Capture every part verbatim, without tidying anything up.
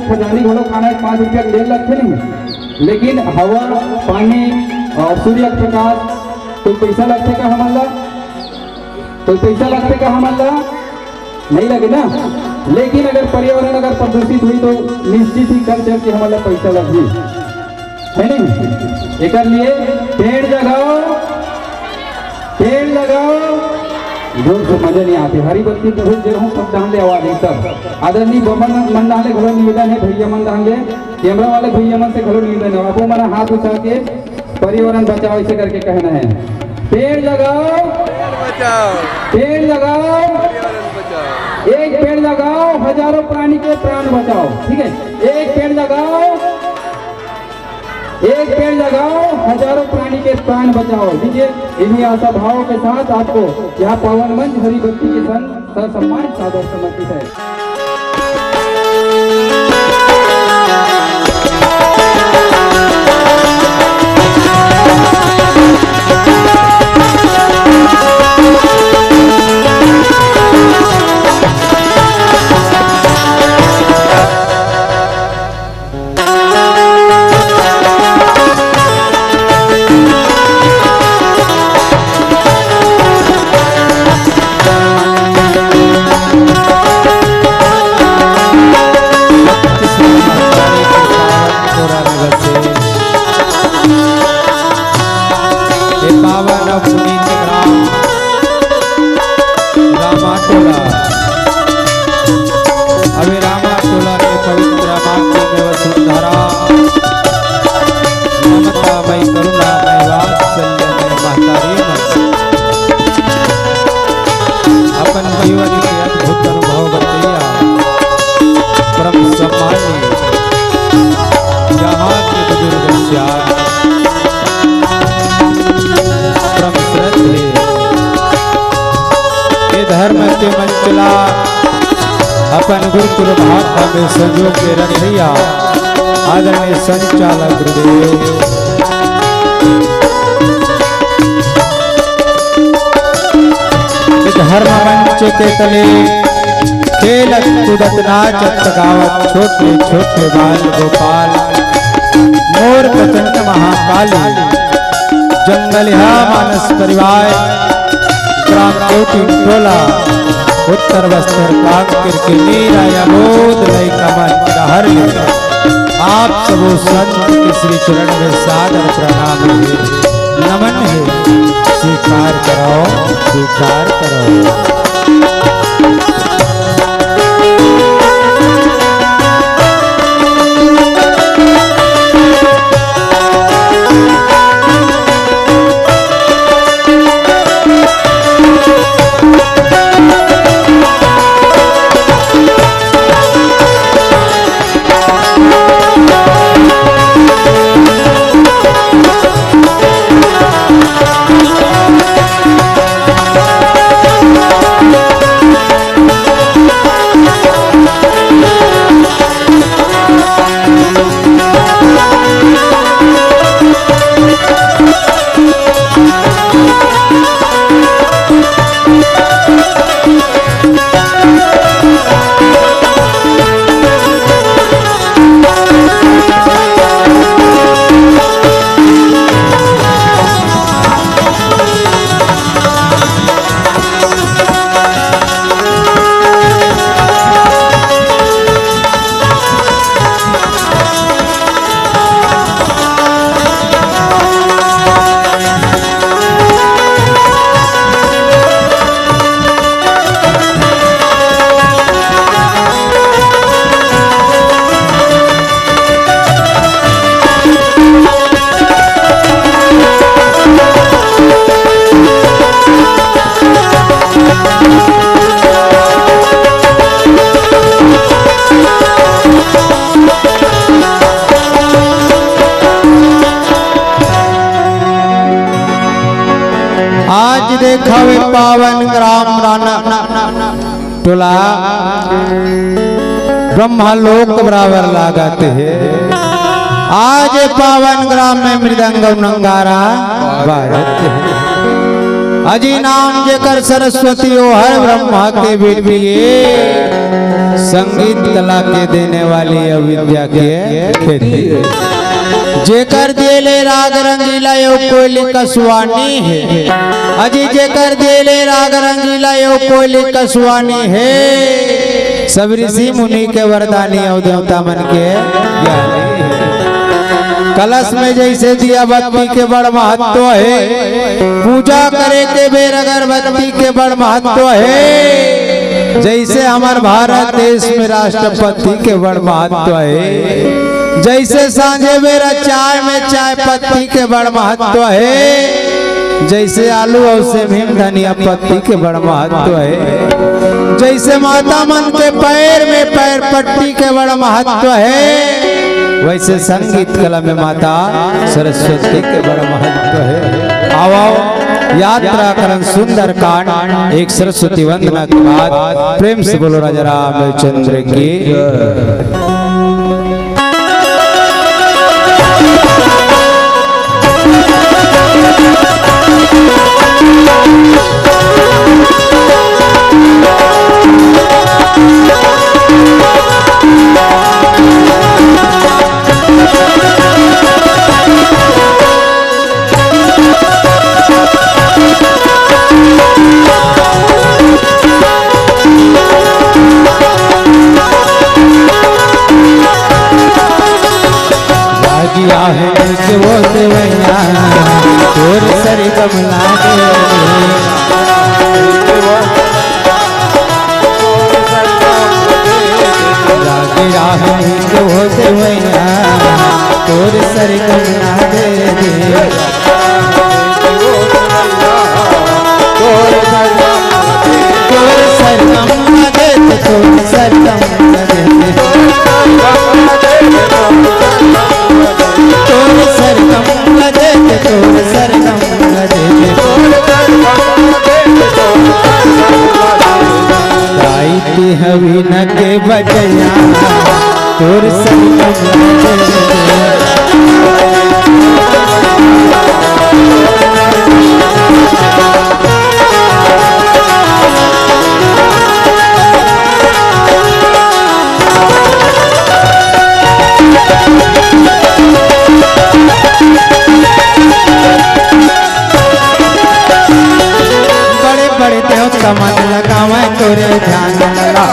खजानी घलो खाना हे, पाँच रुपया के लेन लगथे नहीं, लेकिन हवा, पानी और सूर्य के प्रकाश, कोई पैसा लगथे का हमन ला? कोई पैसा लगथे का हमन ला? नहीं लगे ना। लेकिन अगर पर्यावरण अगर प्रदूषित होही तो निश्चित ही कल चल के हमन ला पैसा लगही, है नहीं? एकर लिए पेड़ लगाओ, पेड़ लगाओ। जोर से मजा नहीं आते। हरी बत्ती बहुत जगह सब डाल ले आवाज एक तब। आदरणीय बमन मन डाले घलो निवेदन है, भैया मन डाले, कैमरा वाले भैया मन से घलो निवेदन है, आपो मन हाथ उठा के पर्यावरण बचाओ, ऐसे करके कहना है। पेड़ लगाओ, बचाओ। पेड़ लगाओ, पर्यावरण बचाओ। एक पेड़ लगाओ, हजारों प्राणी के प्राण बचाओ। ठीक है, एक पेड़ लगाओ, एक पेड़ लगाओ, हजारों प्राणी के प्राण बचाओ। देखिए, इन्हीं आशा भावों के साथ आपको यह पावन मंच हरी बत्ती के संग ससम्मान सादर समर्पित है। ये पावन और पुनीत ग्राम रामाटोला। अबे रामाटोला के पवित्र माटी में वसुंधरा, ममता मई, करुणा मई, वात्सल्य मई महतारी मन अपन जीवन के अद्भुत अनुभव बतैया परम सम्माननीय यहाँ के बुजुर्ग सियान परम श्रद्धेय ये धर्म के मंचला अपन गुरुकुल भाखा में संजो के रखैया आदरणीय संचालक गुरुदेव, ये धर्म मंच के तले खेलत कूदत नाचत गावत छोटे छोटे बाल गोपाल, मोर पतंग महाकाली, जंगलिहा मानस परिवार, ग्राम कोटी टोला, उत्तर बस्तर कांकेर के नीरा अबोध लइका मन डहर ले आप सबो संत के श्री चरण में सादर प्रणाम हे, नमन हे। स्वीकार करो, स्वीकार करो। आज देखा वे पावन ग्राम राना टोला ब्रह्मा लोक बराबर लागत हे। आज पावन ग्राम में मृदंग अउ नंगारा बाजत हे। अजी नाम जेकर सरस्वती ओ हर ब्रह्मा के बेटी ए। संगीत कला के देने वाली अविद्या के खेती। जेकर दिए ले राग रंगीला, यो कोयली कसवानी हे। अजी, जेकर दिए ले राग रंगीला, यो कोयली कसवानी हे। सब ऋषि मुनि के वरदानी अउ देवता मन के ज्ञानी हे। कलश में जैसे दिया बत्ती के बड़ महत्व हे, पूजा करे के बेर अगरबत्ती के बड़ महत्व हे। जैसे हमर भारत देश में राष्ट्रपति के बड़ महत्व हे, जैसे सांझे बेरा चाय में चाय पत्ती के बड़ महत्व हे, जैसे आलू अउ सेमी में धनिया पत्ती के बड़ महत्व हे, जैसे माता मन के पैर में पैर पट्टी के बड़ महत्व हे, वैसे संगीत कला में माता सरस्वती के बड़ महत्व हे। आओ, आओ, यात्रा करन सुंदरकांड, एक सरस्वती वंदना के बाद प्रेम से बोलो राजा रामचंद्र की। लागिया है नीक वो देवैया, तोर सरगम लागे। लागिया है नीक वो देवैया, तोर सरगम लागे। तोर सरगम लागे, तोर सरगम लागे। तोर सरगम लागे, तोर सरगम लागे। गाइत हवी न के बजैया, तोर सरगम लागे। बड़े बड़े देवता मन लगावै तोरे ध्यान ला।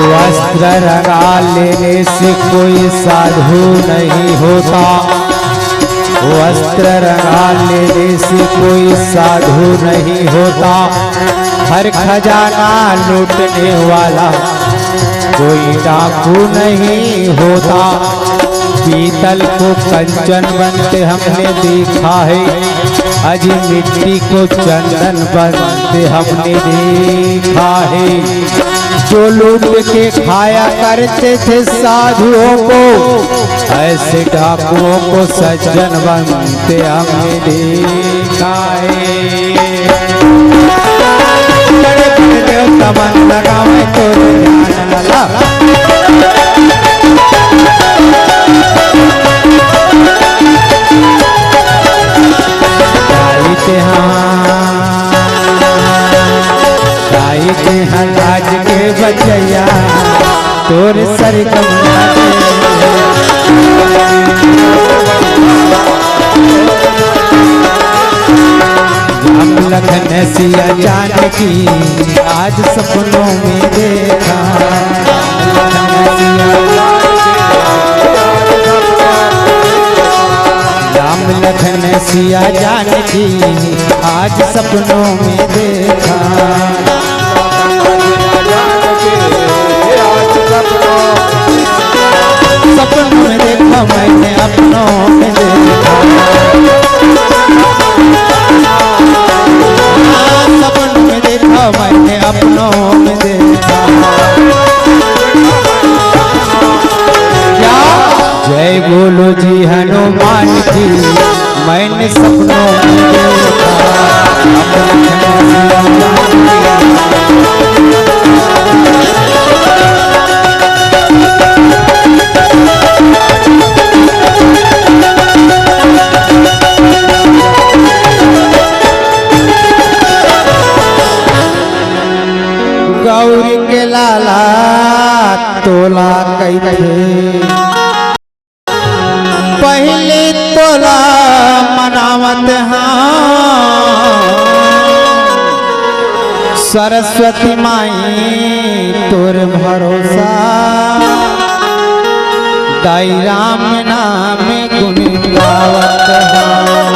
वस्त्र रंगा लेने से कोई साधु नहीं होता। वस्त्र रंगा लेने से कोई साधु नहीं होता। हर खजाना लूटने वाला कोई डाकू नहीं होता। पीतल को कंचन बनते हमने देखा है, अजी मिट्टी को चंदन बनते हमने देखा है। जो लूट के खाया करते थे साधुओं को, ऐसे डाकुओं को सज्जन बनते हमने देखा है। बड़े बड़े देवता मन लगावै तोरे ध्यान ला। गाइत हाँ, गाइत हाँ लाज के बजैया, तोर सरगम लागे। राम लखन सिया जानकी आज सपनों में देखा। राम लखन सिया जानकी आज सपनों में देखा। सपनों में देखा मैंने, अपनों में देखा। सपनों में देखा मैंने, अपनों में देखा। क्या? जय बोलो जी हनुमान जी। मैंने सपनों में देखा, गौरी के लाला तोला कहिथे, पहिली तोला मनावत हँव सरस्वती माई तोर भरोसा, दाई राम नाम गुन गावत हँव।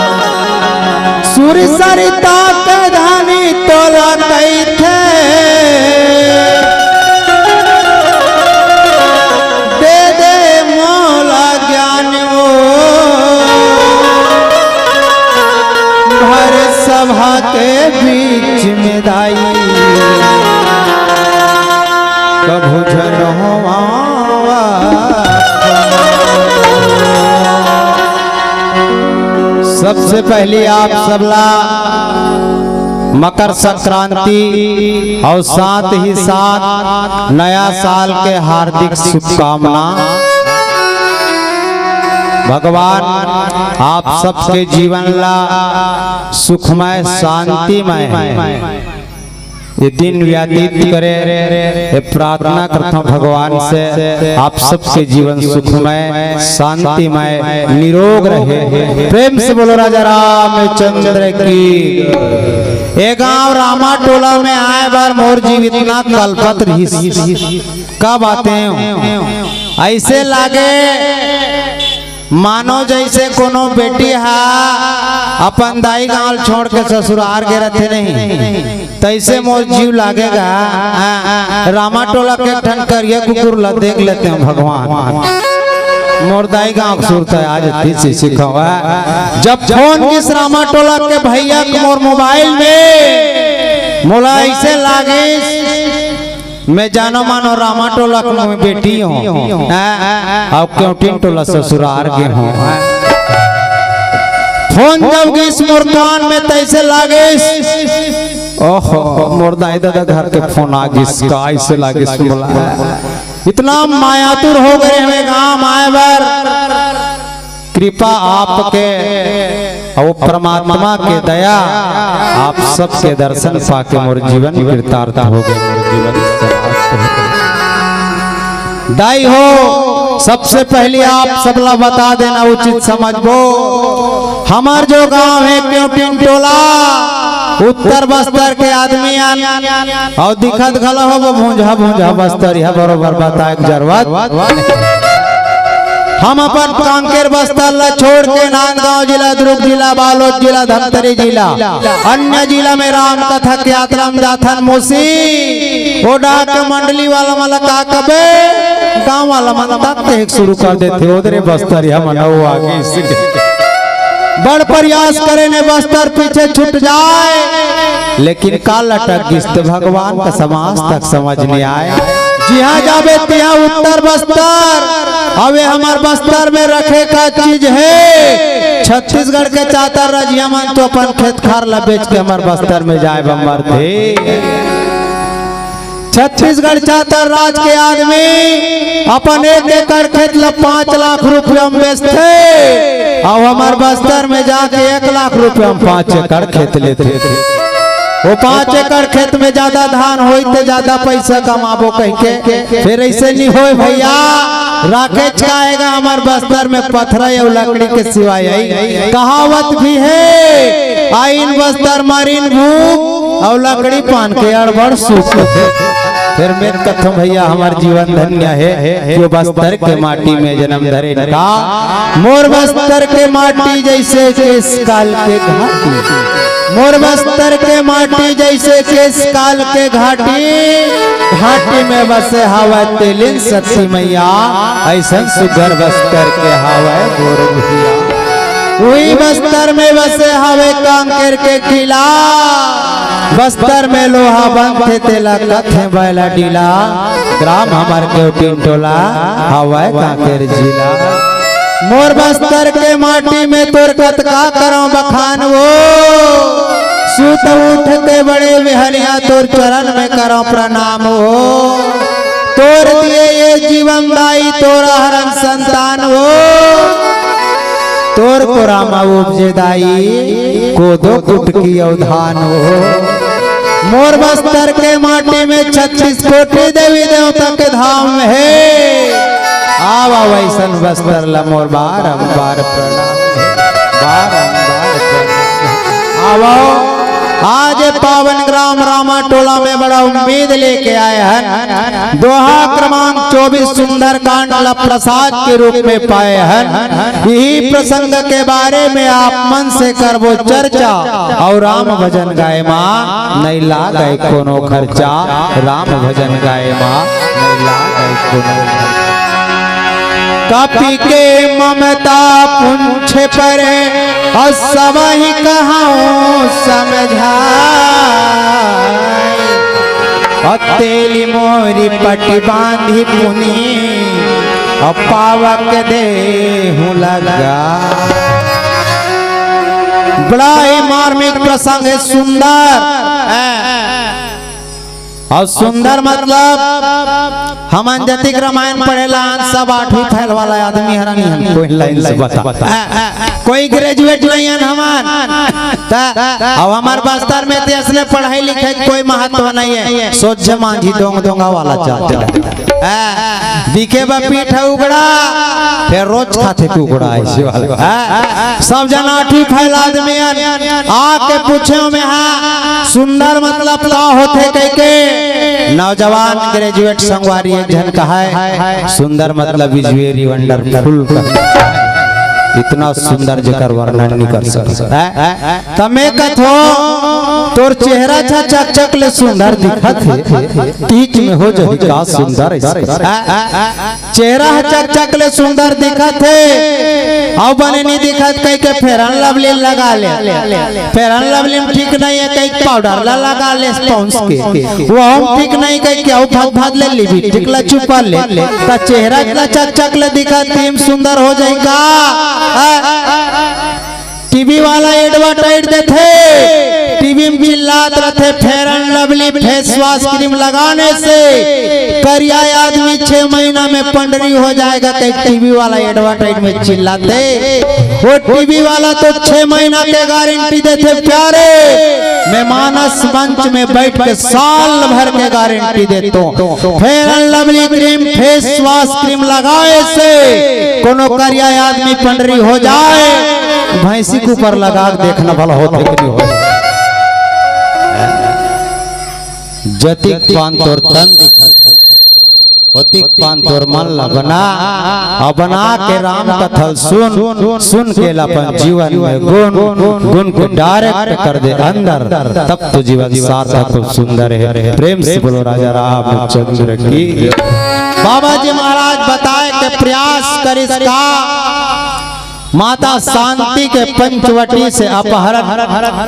सुर सरिता के धनी तोला कहिथे, दे दे मोला ज्ञान वो, भर सभा के बीच में दाई कभू झन होवा। सबसे पहले आप सबला मकर संक्रांति और साथ ही साथ नया साल के हार्दिक शुभकामना। भगवान आप सबके जीवन ला सुखमय, शांतिमय ये दिन व्यतीत करे, ये प्रार्थना करता हूँ भगवान से, आप सबके जीवन सुखमय, शांतिमय, निरोग रहे। प्रेम से बोलो राजा रामचंद्र की। ये गांव रामा टोला में आए बर मोर जीव इतना कलपत रहिस। का बातें हो? ऐसे लागे मानो जैसे कोनो बेटी हा अपन दाई गांव छोड़ के ससुरार गे रथे नहीं, तैसे मोर जीव लागेगा। रामा टोला के ठन करिया कुकुर ला देख लेते हैं भगवान। मोर दाई गांव के सुरता आज तीसी सिखावा। जब फोन किस रामा टोला के भैया के मोर मोबाइल में, मोला ऐसे लागे मैं जानो मानो रामा टोला के मैं बेटी हूँ, हाँ? अउ केवटिन टोला ससुरार गे हूँ। फोन जब गिस मोर कान में तैसे लागिस, ओहो, मोर दाई ददा घर के फोन आ गिस, का ऐसे लागिस बोला। इतना मायातुर हो गए हमें गांव आए बर। कृपा आपके और परमात्मा के दया, आप सबके दर्शन पाके मोर जीवन कृतार्थ हो गए, मोर जीवन समाप्त हो गए। दाई हो, सबसे पहले आप सबला बता देना उचित समझबो। हमार जो गांव है केवटिन टोला, उत्तर बस्तर के आदमी आन, और दिखत घलो हो वो भूंजा भूंजा बस्तरिया बरोबर बताए के जरूरत। हम अपन कांकेर बस्तर ला छोड़ के नांदगांव जिला, दुर्ग जिला, बालोद जिला, धमतरी जिला, अन्य जिला में राम कथा के यात्रा में जाथन मोसी। ओ डाक मंडली वाला मन ला का कबे, गांव वाला मन तक ते शुरू कर देथे, ओदरे बस्तर हमन अउ आगे से। बड़ प्रयास करे ने बस्तर पीछे छूट जाए, लेकिन का लटक गिस ते भगवान का समाज तक समझ नहीं आए। जिहाँ जाबे तिहाँ उत्तर बस्तर, अबे हमर बस्तर में रखे का चीज है। छत्तीसगढ़ के चातर रजिया मन तो अपन खेत खार ला बेच के हमर बस्तर में जाए बा मरथे। छत्तीसगढ़ चातर राज के आदमी अपन एक एकड़ खेत ला पाँच लाख रुपया में बेचथे, अउ हमर बस्तर में जाके एक लाख रुपया में पाँच एकड़ खेत लेथे। वो पाँच एकड़ खेत में ज्यादा धान होई ते ज्यादा पैसा कमाबो कहिके, फिर ऐसे नहीं होय भैया। राखेच का आएगा हमर बस्तर में पथरा अउ लकड़ी के सिवाय आई। कहावत भी है, आइन बस्तर मारिन भूख अउ लकड़ी पान के अड़बड़ सुख। फिर मैं कथों भैया हमर जीवन धन्य है, जो बस्तर के माटी में जन्म धरे का। मोर बस्तर के माटी जैसे केस काल के घाटी, मोर बस्तर के माटी जैसे केस काल के घाटी, घाटी में बसे हवय तेलिन सती मैया, ऐसन सुघर बस्तर के हवय मोर भैया। उही बस्तर में बसे हवय कांकेर के किला, बस्तर में लोहा बनथे तेला कथे बैला डीला, ग्राम हमर केवटिन टोला हवय कांकेर जिला। मोर बस्तर के माटी में तोर कतका करौं बखान वो, सुत उठते बड़े बिहनिया तोर चरण में करौं प्रणाम वो। तोर दिए ये जीवन दाई तोरा हरन संतान वो, तोर कोरा मा उपजे दाई कोदो कुटकी अउ धान वो। मोर बस्तर के माटी में छत्तीस कोटि देवी देवता के धाम हे। आवा वैसन बस्तर ला मोर बारंबार प्रणाम हे, बारंबार प्रणाम हे। आवो, आज पावन ग्राम रामा टोला में बड़ा उम्मीद लेके आए हन। दोहा क्रमांक चौबीस सुंदरकांड ला प्रसाद के रूप में पाए हन। यही प्रसंग के बारे में आप मन से करबो चर्चा। और राम भजन गाए मा नहीं लागे कोनो खर्चा, राम भजन गाए मा नहीं लागे कोनो खर्चा। कपि के ममता पुंछ पर, और सबहि कहउँ समझाए। और तेली मोरी पटि बांधि पुनि, और पावक देहु लगा। बड़ा ही मार्मिक प्रसंग हे, सुंदर। और सुंदर मतलब हमन जतिक रामायण पढ़ेला, सब आठवीं फेल वाला आदमी हरन, कोई लाइन से बता। कोई ग्रेजुएट नहीं हन हमन। त अब हमर बस्तर में ते असने पढ़ाई लिखाई के कोई महत्व नहीं हे। सोझे मांझी दोंग दोंगा वाला चलथे। हाँ, दिखे बा पीठ उगड़ा, फिर रोज खाथे कुकड़ा, ऐसे वाला। हाँ, सब जना आठवीं फेल आदमी हन। आके पूछे में, हाँ, सुंदर मतलब का होथे कह के। नौजवान ग्रेजुएट संगवारी एक झन कहे, सुंदर मतलब is very wonderful। इतना सुंदर जेकर वर्णन नहीं कर सकत। त मैं कथो, तोर चेहरा छा चकचक ले सुंदर दिखत हे, तीच में हो जही का सुंदर ऐसे। चेहरा ह चकचक ले सुंदर दिखत हे, अउ बने नहीं दिखत कह के Fair and Lovely लगा ले। Fair and Lovely में ठीक नहीं हे कह के पाउडर ला लगा ले पहुंच के, वो हम ठीक नहीं कह के अउ भात भात ले लिपस्टिक ला चुपा ले, त चेहरा इतना चकचक ले दिखत हे, तीच में सुंदर हो जाही का? टीवी वाला एडवर्टाइज देथे, टीवी में चिल्लात रथे, Fair and Lovely face wash cream लगाने से करिया आदमी छह महीना में पंडरी हो जाएगा, कह टीवी वाला एडवर्टाइज में चिल्लाथे। वो टीवी वाला तो छह महीना के गारंटी देथे प्यारे, मैं मानस मंच में बैठ के साल भर के गारंटी देथों। Fair and Lovely cream, face wash cream लगाए से कोनो करिया आदमी पंडरी हो जाए, भैंसी के ऊपर लगा के देखना भला होथे कि नहीं होथे। जतिक पान तोर तन दिखत हे, ओतिक पान तोर मन ला बना, अउ बना के राम कथा ल सुन, सुन के ला अपन जीवन में गुन, गुन के direct कर दे अंदर, तब तो जीवन सार्थक अउ सुंदर हे। प्रेम से बोलो राजा रामचंद्र की। बाबा जी महाराज बताए के प्रयास करिस का माता शांति के पंचवटी से अपहरण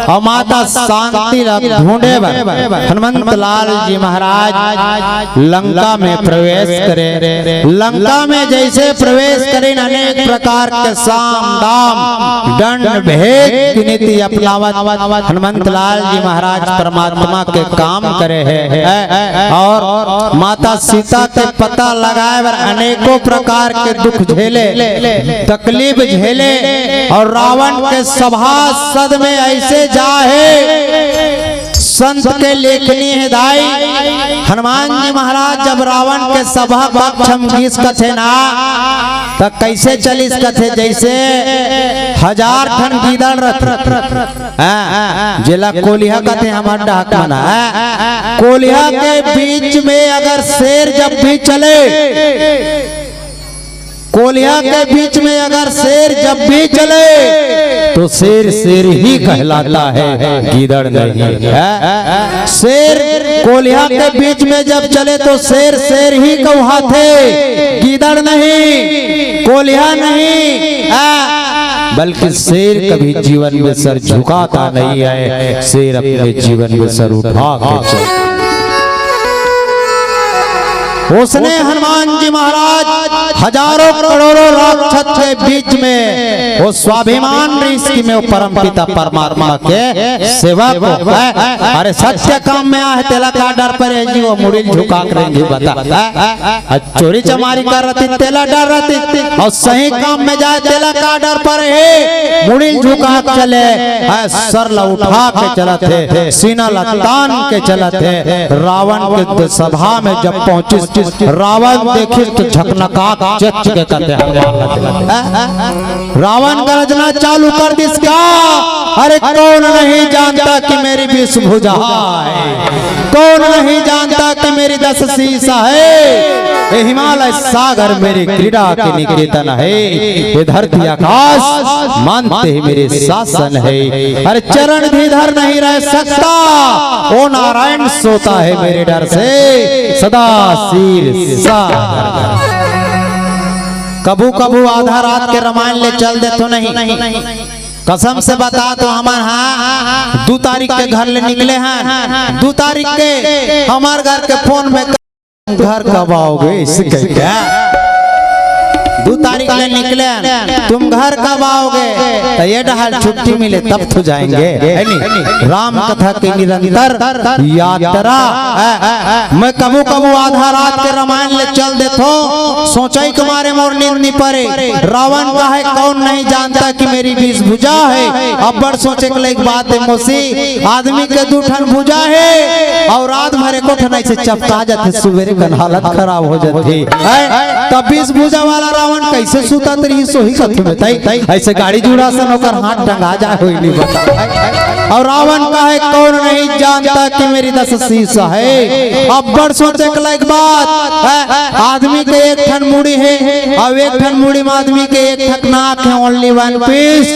अउ माता शांति ला ढूंढे बर हनुमंत लाल जी महाराज लंका में प्रवेश करे। लंका में जैसे प्रवेश करे, अनेक प्रकार के साम दाम दंड भेद की नीति अपनावत हनुमंत लाल जी महाराज परमात्मा के काम करे हे। अउ माता सीता के पता लगाए बर अनेकों प्रकार के दुख झेले, तकलीफ झेले अउ रावण के सभासद में ऐसे जाहे, संत के लेखनी हे दाई। हनुमान जी महाराज जब रावण के सभा कक्ष में गिस कथे ना, त कैसे चलिस कथे, जैसे हजार ठन गीदड़ रथे। हाँ, जेला कोलिहा कथे हमर डहक मन। हाँ, कोलिहा के बीच में अगर शेर जब भी चले, कोलिहा के बीच में अगर शेर जब भी चले, तो शेर शेर ही कहलाता है, गीदड़ नहीं। हाँ, शेर कोलिहा के बीच में जब चले तो शेर शेर ही कहाथे, गीदड़ नहीं, कोलिहा नहीं। हाँ, बल्कि शेर कभी जीवन में सर झुकाता नहीं है, शेर अपने जीवन में सर उठा के चलता है। ओसने हनुमान जी महाराज हजारों करोड़ों राक्षस के बीच में वो स्वाभिमान रहिस कि मैं वो परमपिता परमात्मा के सेवक हूँ। अरे, सत्य काम में आहे, तेला का डर परे जी, वो मुड़ी ल झुका के रेंगही बता। अउ चोरी चमारी करत हे, तेला डर रहिथे, अउ सही काम में जाय, तेला का डर परे हे, मुड़ी ल झुका के चले, अउ सर ला उठा के चलत हे, सीना ला तान के चलत हे। रावण के सभा में जब पहुंचिस, रावण देखिस त झकनका के चेत के कथे, रावण गर्जना चालू कर दिस का, अरे कौन नहीं जानता कि मेरी विष भुजा है, कौन नहीं जानता कि मेरी दस शीश है, ये हिमालय सागर मेरी क्रीड़ा के निकेतन है, ये धरती आकाश मानते ही मेरे शासन है। अरे चरण भी धर नहीं रह सकता, ओ नारायण सोता है मेरे डर से, सदा शीर्ष। कभू कभू आधा रात के रामायण ले चल देथो नहीं। कसम से बता तो हमन हा दू तारीख के घर ले निकले हन, दू तारीख के हमर घर के फोन में, "घर कब आओगे?" इसे कह के दू तारीख ले निकले हन, "तुम घर कब आओगे?" त ये डहार छुट्टी मिले तब तो जाएंगे, है नी? राम कथा के निरंतर यात्रा। मैं कभू कभू आधा रात के रामायण ले चल देथो, सोचई के मारे मोर नींद नी परे। रावण कहे, कौन नहीं जानता कि मेरी बीस भुजा है। अब्बड़ सोचे के लायक बात है मौसी, आदमी के दू ठन भुजा है अउ रात भर एको ठन ऐसे चपका जाथे, सुबेरे कन हालत खराब हो जाथे। हैं? तब बीस भुजा वाला रावण कैसे सुतत रहिस, सोही कथू में तई ऐसे गाड़ी जुड़ा सन ओकर हाथ टंगा जाए होई नी बता। अउ रावण कहे, कौन नहीं जानता कि मेरी दस शीश है। अब्बड़ सोचे के लायक बात है। आदमी के एक ठन मुड़ी है, अउ एक ठन मुड़ी में आदमी के एक ठक नाक है, only one piece।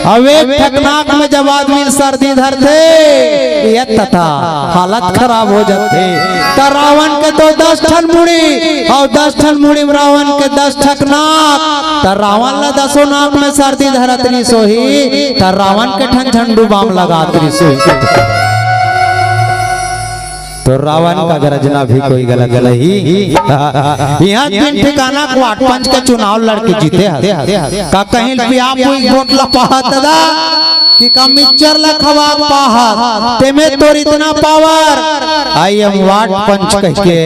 अउ एक ठक नाक में जब आदमी सर्दी धरथे, ये तथा हालत खराब हो जाथे। त रावण के तो दस ठन मुड़ी, अउ दस ठन मुड़ी में रावण के दस ठक नाक, त रावण ला दसों नाक में सर्दी धरत रहिस होही, त रावण के ठन झंडू बाम लगात रहिस होही। तो रावण का गरजना भी कोई गलत नहीं। यहाँ तीन ठिकाना के वार्ड पंच के चुनाव लड़के जीते हस। का कहीं भी आप कोई वोट ला पाहत दा कि का मिक्सचर ला खवा पाहत, तेमे तोर इतना पावर। I am वार्ड पंच कह के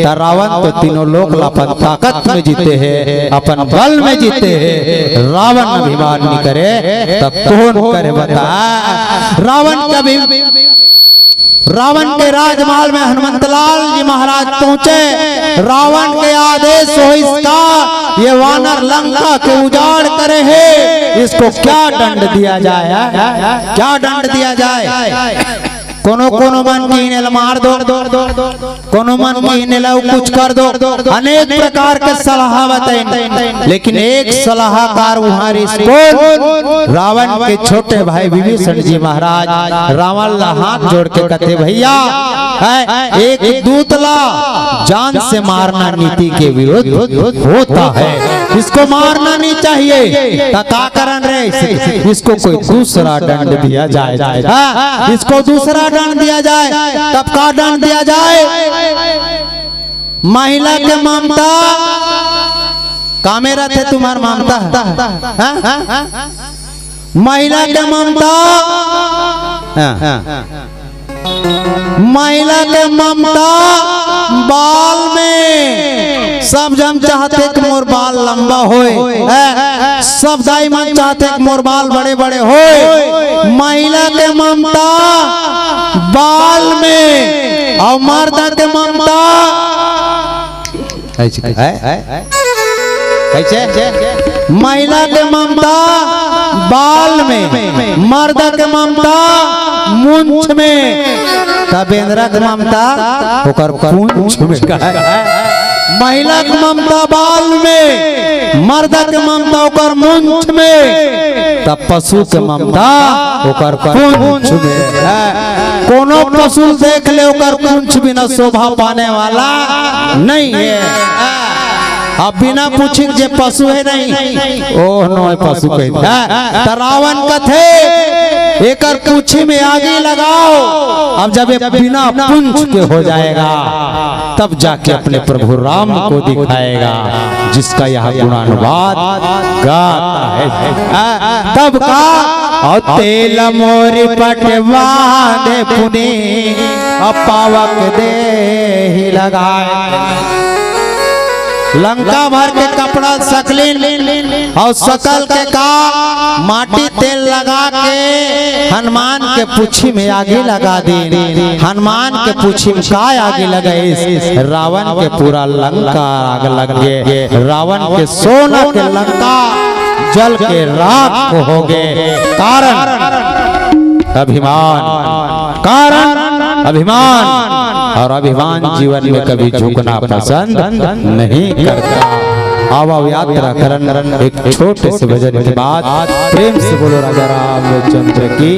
त रावण तो तीनों लोक ला अपन ताकत में जीते हैं, अपन बल में जीते हैं। रावण अभिमान नहीं करे त कौन करे बता? रावण कभी रावण के राजमहल में हनुमंतलाल जी महाराज पहुंचे। रावण के आदेश होइस का, ये वानर लंका के उजाड़ करे हे, इसको क्या दंड दिया जाए? क्या दंड दिया जाए? कोनो कोनो मन की इन्हें मार दो, कोनो मन की इन्हें ला कुछ कर दो, अनेक प्रकार के सलाह बताइन, लेकिन एक सलाहकार उहाँ रिहिस कोन? रावण के छोटे भाई विभीषण जी महाराज रावण ला हाथ जोड़ के कथे, भैया, है, एक दूत ला जान से मारना नीति के विरुद्ध होता है, इसको मारना नहीं चाहिए। त का करन रे, इसको कोई दूसरा दंड दिया जाए। हाँ, इसको दूसरा दंड दिया जाए। तब का दंड दिया जाए? महिला के ममता, कामे रथे तुम्हार ममता? हाँ? महिला के ममता, हाँ। महिला के ममता बाल में। सब जन चाहथे कि मोर बाल लंबा होए, हैं? सब दाई मन चाहथे कि मोर बाल बड़े बड़े होए। महिला के ममता बाल में, अउ मर्द के ममता ऐसे, हैं? कैसे? महिला के ममता बाल में, मर्द के ममता मूंछ में, त बेंदरा के ममता ओकर पूंछ में। महिला के ममता बाल में, मर्द के ममता ओकर मूंछ में, त पशु के ममता ओकर पूंछ में। कोनो पशु देख ले, ओकर पूंछ बिना शोभा पाने वाला नहीं है। अब बिना पूछिक जे पशु है नहीं, ओह नोय पशु कहिथे। त रावण कथे, एकर पूछी में आगी लगाओ। अब जब ये बिना पूंछ के हो जाएगा, तब जाके अपने प्रभु राम को दिखाएगा, जिसका यह गुणानुवाद गाता है। आ, तब का, और तेल मोरी पट बांधे पुनि, और पावक देहि लगाए। लंका भर के कपड़ा सकलिन, और सकल के का, माटी तेल लगा के हनुमान के पूछी में आगी लगा दीन। हनुमान के पूछी में का आगी लगाइस? रावण के पूरा लंका आग लग गे। रावण के सोना के लंका जल के राख हो गे। कारण अभिमान, कारण अभिमान, और अभिमान जीवन में कभी झुकना पसंद नहीं करता। आवा यात्रा करन एक छोटे से भजन के बाद प्रेम से बोलो राजा रामचंद्र की।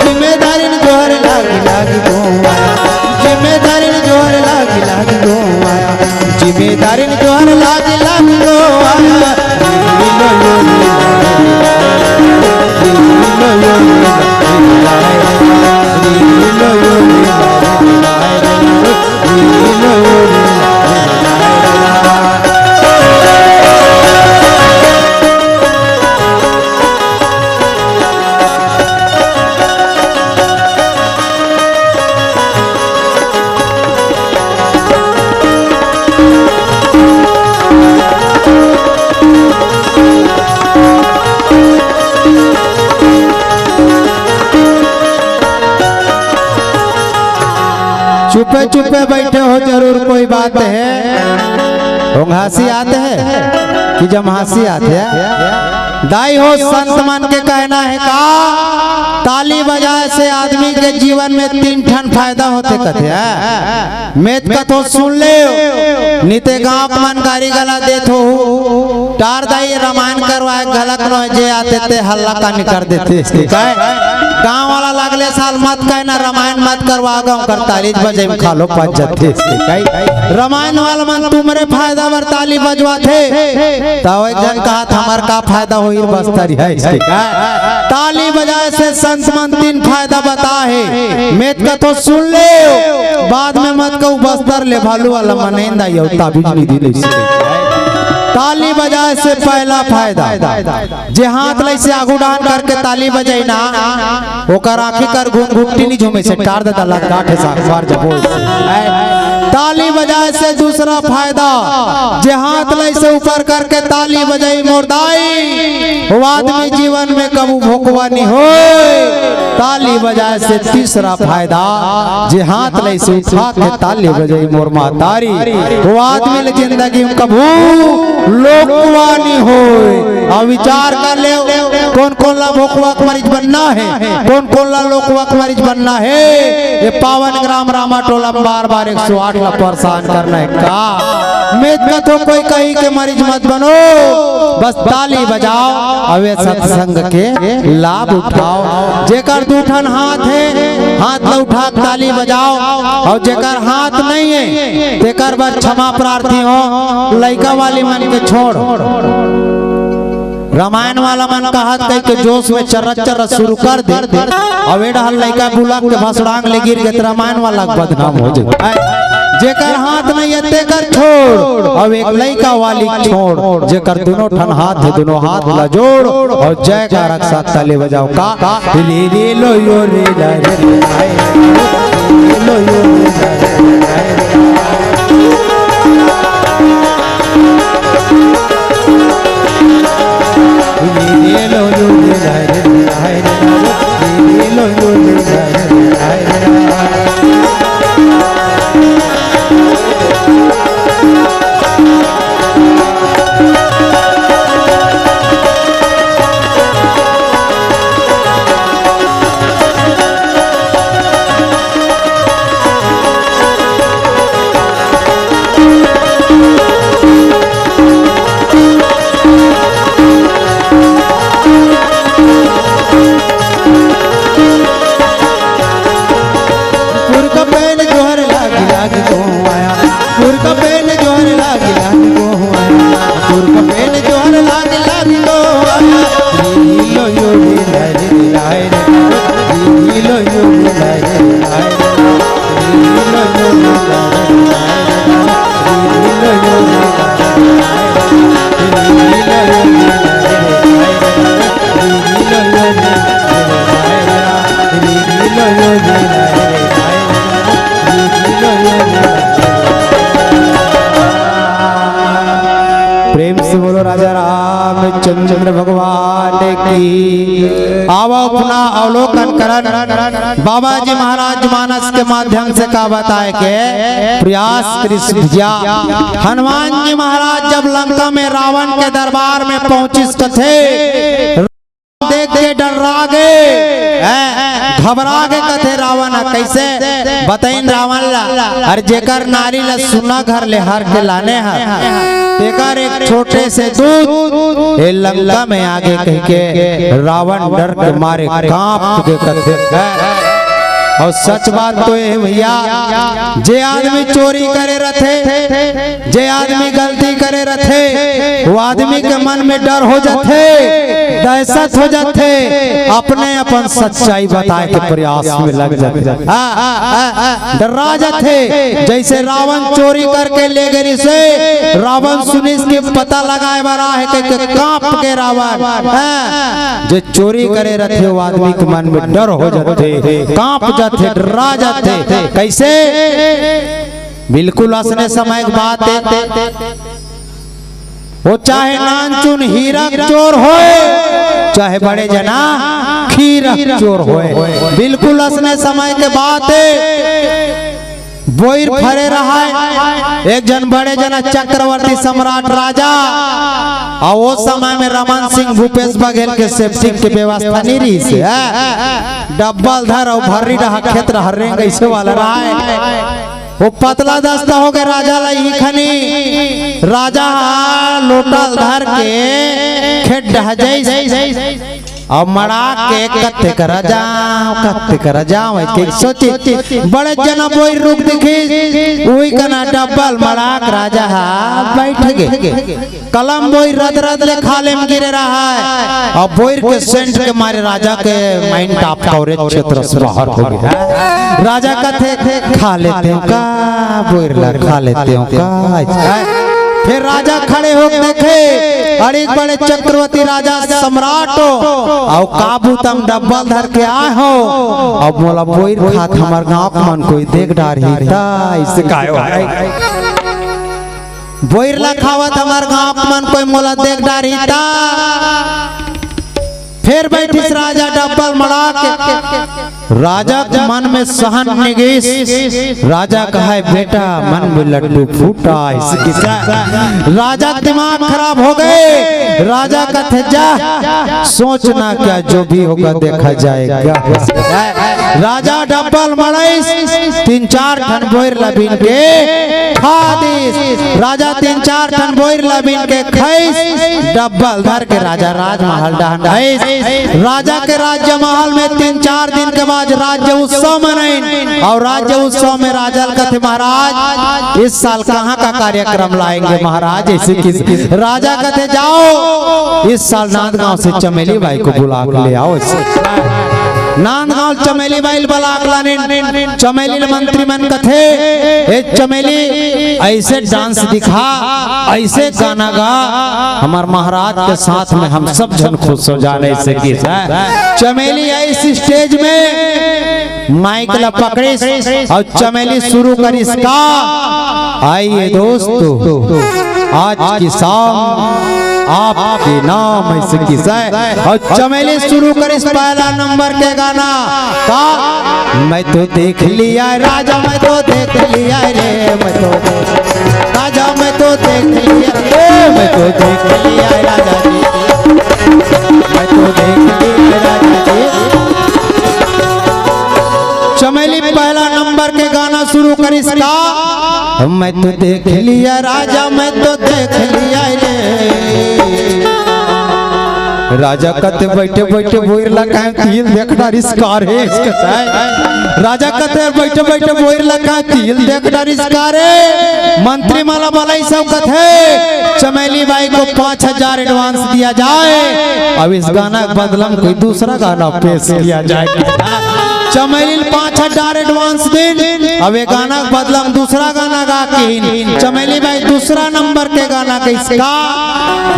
जिम्मेदारी में जोहर लागी लागी दो आया। जिम्मेदारी में जोहर लागी लागी दो आया। जिम्मेदारी में जोहर लागी लागी दो आया। चुपे चुपे बैठे हो, जरूर कोई बात है। ओंघासी आते हैं कि जम्हासी आते हैं? दाई हो, संत मन के कहना है का, ताली बजाए से आदमी के जीवन में तीन ठन फायदा होथे कथे। मेत कथो सुन ले, निते गांव के मन गारी गला देत हो। टार दाई रामायण करवाए घलक नो, जे आते ते हल्ला कानी कर देथे। काय? गांव वाला लगले साल मत कहना, रामायण मत करवा, गांव कर ताली बजे में खालो पच जाथे। काय? रामायण वाला मन तुमरे फायदा बर ताली बजवाथे। तब एक झन कहा था, "हमार का फायदा होही बस्तर है इसके?" काय? ताली बजाए से संत मन तीन फायदा बता है। मेत कथो सुन ले, बाद में मत कहू बस्तर ले भालू वाला मनेंदा यो ताबीज नहीं दी नहीं। ताली बजाए से पहला फायदा, जे हाथ लइसे आगू डाहन करके ताली बजाई ना, ओकर आँखी कर घुंघुट्टी नहीं झूमे से टार देता लग गांठ है साग मार जबो। ताली बजाए से दूसरा फायदा, जे हाथ लइसे ऊपर करके ताली बजाई मोर दाई, वो आदमी जीवन में कबू भोकवा नहीं होए। ताली बजाए से तीसरा फायदा, जे हाथ लइसे उठा के ताली बजाई मोर महतारी, वो आदमी ले जिंदगी में कबू लोकवा नहीं होए। अब विचार कर ले, कौन कौन ला भोकवा के मरीज बनना है, कौन कौन ला लोकवा के मरीज बनना है। ये पावन ग्राम रामा टोला में बार बार एक सौ आठ ला परेशान करना है का? मेत कथो कोई कही के मरीज मत बनो, बस ताली बजाओ, अवे सत्संग के लाभ उठाओ। जेकर दू ठन हाथ है, हाथ ला उठा के ताली बजाओ, और जेकर हाथ नहीं है, तेकर बर क्षमा प्रार्थी हो, लइका वाली मन के छोड़। रामायण वाला मन कहत कहिके जोश में चर्रत चर्रत शुरू कर दे। अब ए डहर लइका बुलक के भसड़ांग ले गिर गे त रामायण वाला के बदनाम हो जाए। जेकर हाथ नहीं है तेकर छोड़, अब एक लइका वाली छोड़, जेकर दोनों ठन हाथ है, दोनों हाथ ला जोड़ अउ जयकार के साथ ताली बजाओ। का रे रे लो यो रे ला रे रे ला रे रे लो यो रे ला रे रे ला रे रे। पुरका पेन जोहर लागी लागी को आया, पुरका पेन जोहर लागी लागी को आया, पुरका पेन जोहर लागी लागी को आया। लो यो रे ला रे ला रे, लो यो रे ला रे ला रे। प्रेम से बोलो राजा रामचंद्र भगवान की। आवा अपना अवलोकन करन। बाबा जी महाराज मानस के माध्यम से का बताए के प्रयास करिस भैया। हनुमान जी महाराज जब लंका में रावण के दरबार में पहुंचिस कथे, देख के डर्रा गे, हैं, घबरा गे कथे रावण ह। कइसे? बतइन रावण ला, अरे जेकर नारी ला सुना घर ले हर के लाने हस, तेकर एक छोटे से दूत ए लंका में आगे कहिके रावण डर के मारे कांप के कथे। अउ सच बात तो ए भैया, जे आदमी चोरी करे रथे, जे आदमी गलती करे रथे, वो आदमी के मन में डर हो जाथे, दहशत हो जाथे, अपने अपन सच्चाई बताए के प्रयास में लग जाथे। हाँ, हाँ, हाँ, हाँ, डर्रा जाथे। जइसे रावण चोरी करके ले गे रिहिसे, रावण सुनिस के पता लगाए बर आहे कहिके कांप गे रावण। हाँ, जे चोरी करे रथे, वो आदमी के मन में डर हो जाथे, कांप जाथे, डर्रा जाथे। कइसे? बिल्कुल असने समय के बात हे। वो चाहे नानचुन हीरा के चोर होय, चाहे बड़े जना खीरा के चोर होय, बिल्कुल असने समय के बात हे। बोइर फरे रहय, एक झन बड़े जना चक्रवर्ती सम्राट राजा, अउ ओ समय में रमन सिंह, भूपेश बघेल के सेप्टिक के व्यवस्था नइ रिहिसे। डब्बल धर अउ भर्री डहा खेत रहर रेंग अइसे वाला रहय। वो पतला दस्ता होगे राजा ल इही खनी। राजा ह लोटा ल धर के खेत डहा जइस। अउ मड़ाक के कत्ते करा जांव, कत्ते करा जांव, अइके सोचिस। बड़े जना बोइर रूख दिखिस, उही कना डब्बा ल मड़ाक राजा ह बइठ गे। कलम बोइर रद रद ले खाल्हे म गिरे रहय। अउ बोइर के सेंट के मारे राजा के mind top coverage क्षेत्र से बाहर होगे। राजा कथे, "खा लेतेंव का, बोइर ला खा लेतेंव का?" फेर राजा खड़े होके देखे, अरे बड़े चक्रवर्ती राजा सम्राट हो, अउ का बूता म डब्बा ल धर के आए हो, अउ मोला बोइर खात हमर गांव के मन कोई देख डारही त, अइसे कहे हो। बोइर ला खावत हमर गांव के मन कोई मोला देख डारही त। फेर बइठिस राजा डब्बा ल मड़ाक के। राजा के मन में सहन नइ गिस। राजा कहय, "बेटा, मन में लड्डू फूटा।" अइसे कहिके राजा के दिमाग खराब होगे। राजा कथे, "जा, सोचना क्या, जो भी होगा देखा जाएगा।" राजा डब्बल मड़ाइस, तीन चार ठन बोइर ल बीन के खा दिस। राजा तीन चार ठन बोइर ल बीन के खाइस, डब्बल धर के राजा राजमहल डहन आइस। राजा के राज्य महल में तीन चार दिन के बाद राज्य उत्सव मनाइन, अउ राज्य उत्सव में राजा ल कथे, "महाराज, इस साल कहाँ का कार्यक्रम लाएंगे महाराज?" ऐसे किस राजा कथे, "जाओ, इस साल नांदगांव से चमेली बाई को बुला के ले आओ।" ऐसे नांदगांव चमेली बाई ल बला के लानिन। चमेली ल मंत्री मन कथे, "ए चमेली, ऐसे डांस दिखा, ऐसे गाना गा, हमर महाराज के साथ में हम सब झन खुश हो जान।" ऐसे किस चमेली आइस स्टेज में, माइक ला पकड़िस अउ चमेली शुरू करिस का, "आइए दोस्तों, आज की शाम आपके नाम।" ऐसे किस अउ चमेली शुरू करिस पहला नंबर के गाना का, "मैं तो देख लिया राजा, मैं तो देख लिया रे, मैं तो राजा, मैं तो देख लिया रे, मैं तो देख लिया राजा जी, मैं तो देख लिया राजा जी।" चमेली पहला नंबर के गाना शुरू करिस का, "मैं तो देख लिया राजा, मैं तो देख लिया रे।" राजा कथे, "बैठे बैठे बोइर ला काहे तिल देख डारिस का रे?" राजा कथे, "बैठे बैठे बोइर ला काहे तिल देख डारिस का रे?" मंत्री मन ला बलाइस अउ कथे, "चमेली बाई को पाँच हजार एडवांस दिया जाए, अब इस गाना के बदला में कोई दूसरा गाना पेश किया जाए।" चमेली ल पाँच हजार एडवांस दिन, अब ये गाना के बदला में दूसरा गाना गा के ही चमेली बाई दूसरा नंबर के गाना गाइस का,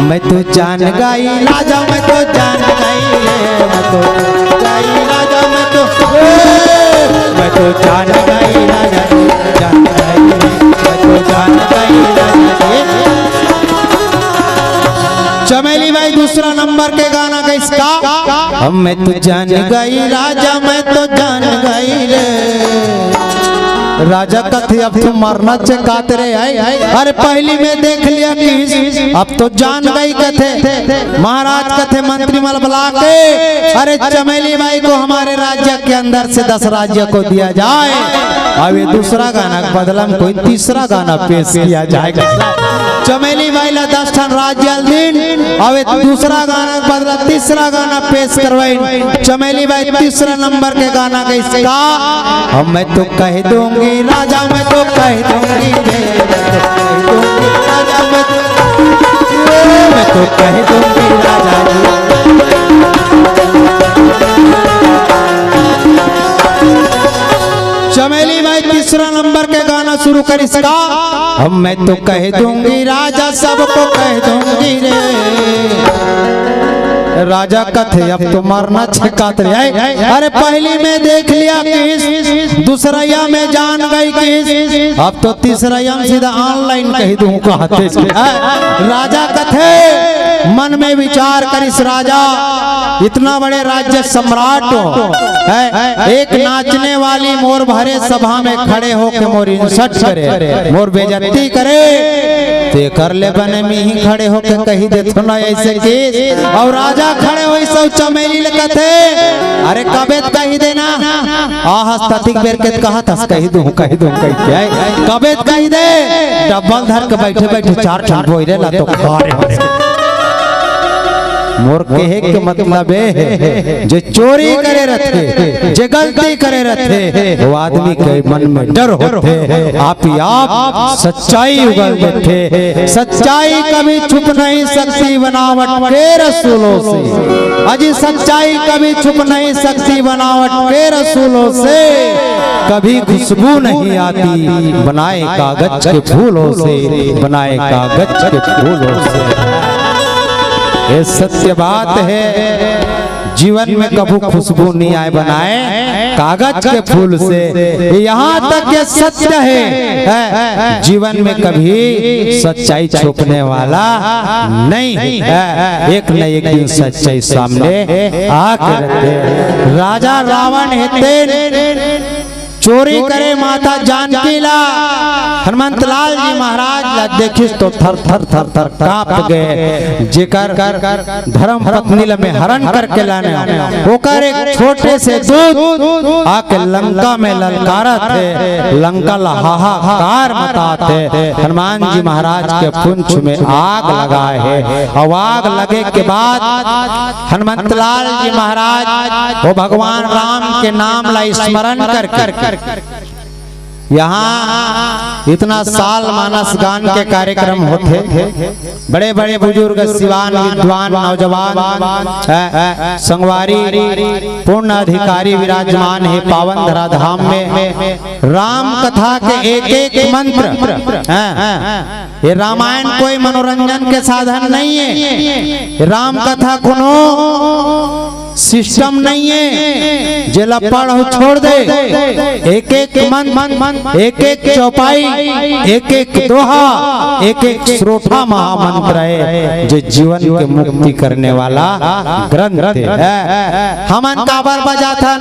"मैं तो जान गई राजा, मैं तो जान गई रे, मैं तो जान गई राजा, मैं तो, ए, मैं तो जान गई राजा जी, जान गई रे, मैं तो जान गई राजा जी।" चमेली बाई दूसरा नंबर के गाना गाइस का, "मैं तो जान गई राजा, मैं तो जान गई रे।" राजा कथे, "अब तो मरना चकात रे, आए, आए, अरे पहली में देख लिया कि अब तो जान गई," कथे। महाराज कथे, मंत्री मन ला बला के, "अरे चमेली बाई को हमारे राज्य के अंदर से दस राज्य को दिया जाए, अब ये दूसरा गाना के बदला में कोई तीसरा गाना पेश किया जाएगा।" चमेली बाई ला दस ठन राज्य ल दिन, अब ये दूसरा गाना के बदला तीसरा गाना पेश करवाइन। चमेली बाई तीसरा नंबर के गाना गाइस का, "मैं तो कह दूंगी राजा, मैं तो कह दूंगी रे, मैं तो कह दूंगी राजा, मैं तो, मैं तो कह दूंगी राजा जी।" चमेली बाई तीसरा नंबर के गाना शुरू करिस का, "मैं तो कह दूंगी राजा, सबको कह दूंगी रे।" राजा कथे, "अब तो मरना छकात रे, आए, अरे पहली में देख लिया किस, दूसरैया में जान गई किस, अब तो तीसरैया में सीधा ऑनलाइन कह दूं," कहत हे। राजा कथे, मन में विचार करिस राजा, इतना बड़े राज्य सम्राट हो, हैं? एक नाचने वाली मोर भरे सभा में खड़े होके मोर insult करे, मोर बेइज्जती करे, तेकर ले बने मिही खड़े होके कहि देथों ना ऐसे कि। अउ राजा खड़े होइस अउ चमेली ल कथे, "अरे कबे त कहि देना, आहस ततिक बेर के त कहत हस, कहि दूं, कहि दूं, कहि के। कबे त कहि दे, डब्बल धर के बैठे बैठे चार ठन बोइरे ला तो खा रे हस।" मोर कहे के मतलब ए हे, जे चोरी करे रथे, जे गलती करे रथे, वो आदमी के मन में डर होथे। आप ही आप सच्चाई उगल देथे। सच्चाई कभी छुप नहीं सकती बनावट के रसूलों से। अजी, सच्चाई कभी छुप नहीं सकती बनावट के रसूलों से। कभी खुशबू नहीं आती बनाए कागज के फूलों से, बनाए कागज के फूलों से। ये सत्य बात है। जीवन में कभू खुशबू नहीं आए बनाए कागज के फूल से। यहाँ तक ये सत्य है, है, जीवन में कभी सच्चाई छुपने वाला नहीं है। एक न एक दिन सच्चाई सामने आके रहते। राजा रावण हेतेन चोरी करे माता जानकी ला, हनुमंत लाल जी महाराज ला देखिस तो थर थर थर थर कांप गे। जेकर धर्म पत्नी ला में हरण करके लाने, ओकर एक छोटे से दूत आके लंका में ललकारत हे, लंका ला हाहाकार मचात हे। हनुमान जी महाराज के पूंछ में आग लगाए हे, अउ आग लगे के बाद हनुमंत लाल जी महाराज वो भगवान राम के नाम ला स्मरण करके, यहाँ इतना साल मानस गान के कार्यक्रम होथे, बड़े बड़े बुजुर्ग, सिवान, विद्वान, नौजवान, अ, अ, संगवारी, पूर्ण अधिकारी विराजमान हे पावन धरा धाम में। राम कथा के एक एक मंत्र, अ, ये रामायण कोई मनोरंजन के साधन नहीं है। राम कथा कोनो सिस्टम नहीं है, जेला पढ़ अउ छोड़ दे। एक एक मंत्र, एक एक चौपाई, एक एक दोहा, एक एक श्रोठा महामंत्र है, जो जीवन के मुक्ति करने वाला ग्रंथ है। हमन काबर बजाथन?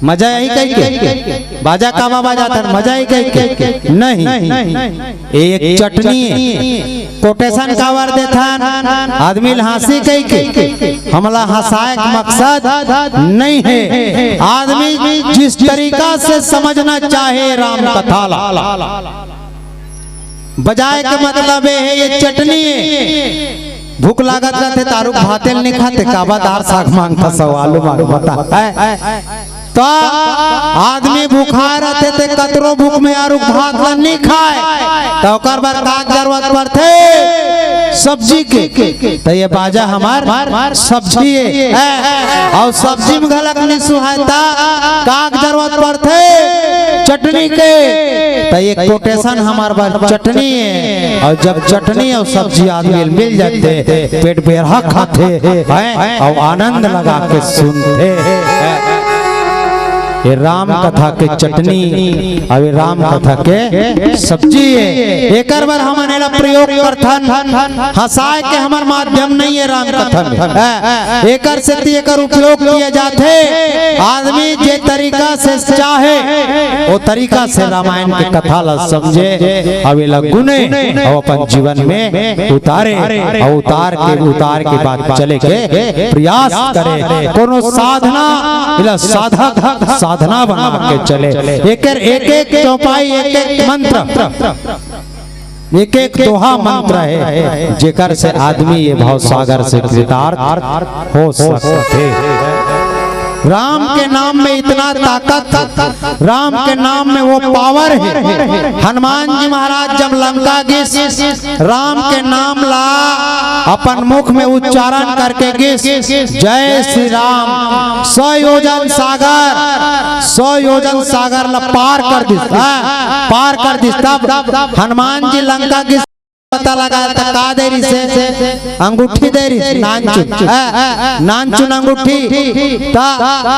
मजा आही कहिके। बाजा काबर बजाथन? मजा आही कहिके? नहीं। ये एक चटनी है। कोटेशन काबर देथन? आदमी ल हंसी कहिके। हमला हंसाए के मकसद नहीं है। आदमी जिस तरीका से समझना चाहे राम कथा ला, बजाए के मतलब ये है, ये चटनी है। भूख लागत रथे त आरुग भाते ल नहीं खाते, काबर दार साग मांगथस, आलू मांग बता। है? त आदमी भूखा रथे ते कतरो भूख में आरुग भात ला नहीं खाए, त ओकर बर का जरूरत पड़थे? सब्जी के। त ये बाजा हमार सब्जी है, अउ सब्जी में घलक नहीं सुहाय त का जरूरत पड़थे? चटनी के। त ये कोटेशन हमार बर चटनी है, अउ जब चटनी अउ सब्जी आदमी ल मिल जाथे, पेट बेरहा खाथे, हैं, अउ आनंद लगा के सुनथे। ये राम कथा के चटनी, अउ ये राम कथा के सब्जी है। एकर बर हमन एला प्रयोग करथन, हंसाए के हमर माध्यम नहीं है राम कथा में। हैं, एकर सेती एकर उपयोग किया जाथे। आदमी जे तरीका से चाहे, वो तरीका से रामायण के कथा ला समझे, अउ एला गुने, अउ अपन जीवन में उतारे, अउ उतार के, उतार के बाद चले के प्रयास करे। कोनो साधना, एला साधक, साधना बना के चले। एकर एक एक चौपाई, एक एक मंत्र, एक एक दोहा मंत्र है, जेकर से आदमी ये भव सागर से कृतार्थ हो सकथे। राम के नाम में इतना ताकत, राम के नाम में वो पावर है। हनुमान जी महाराज जब लंका गिस, राम के नाम ला अपन मुख में उच्चारण करके गिस, जय श्री राम, सौ योजन सागर, सौ योजन सागर ला पार कर दिस, हाँ, पार कर दिस। तब हनुमान जी लंका गिस, पता लगा त का दे रिहिसे? अंगूठी दे रिहिसे, नानचुन। आ, आ, नानचुन अंगूठी। त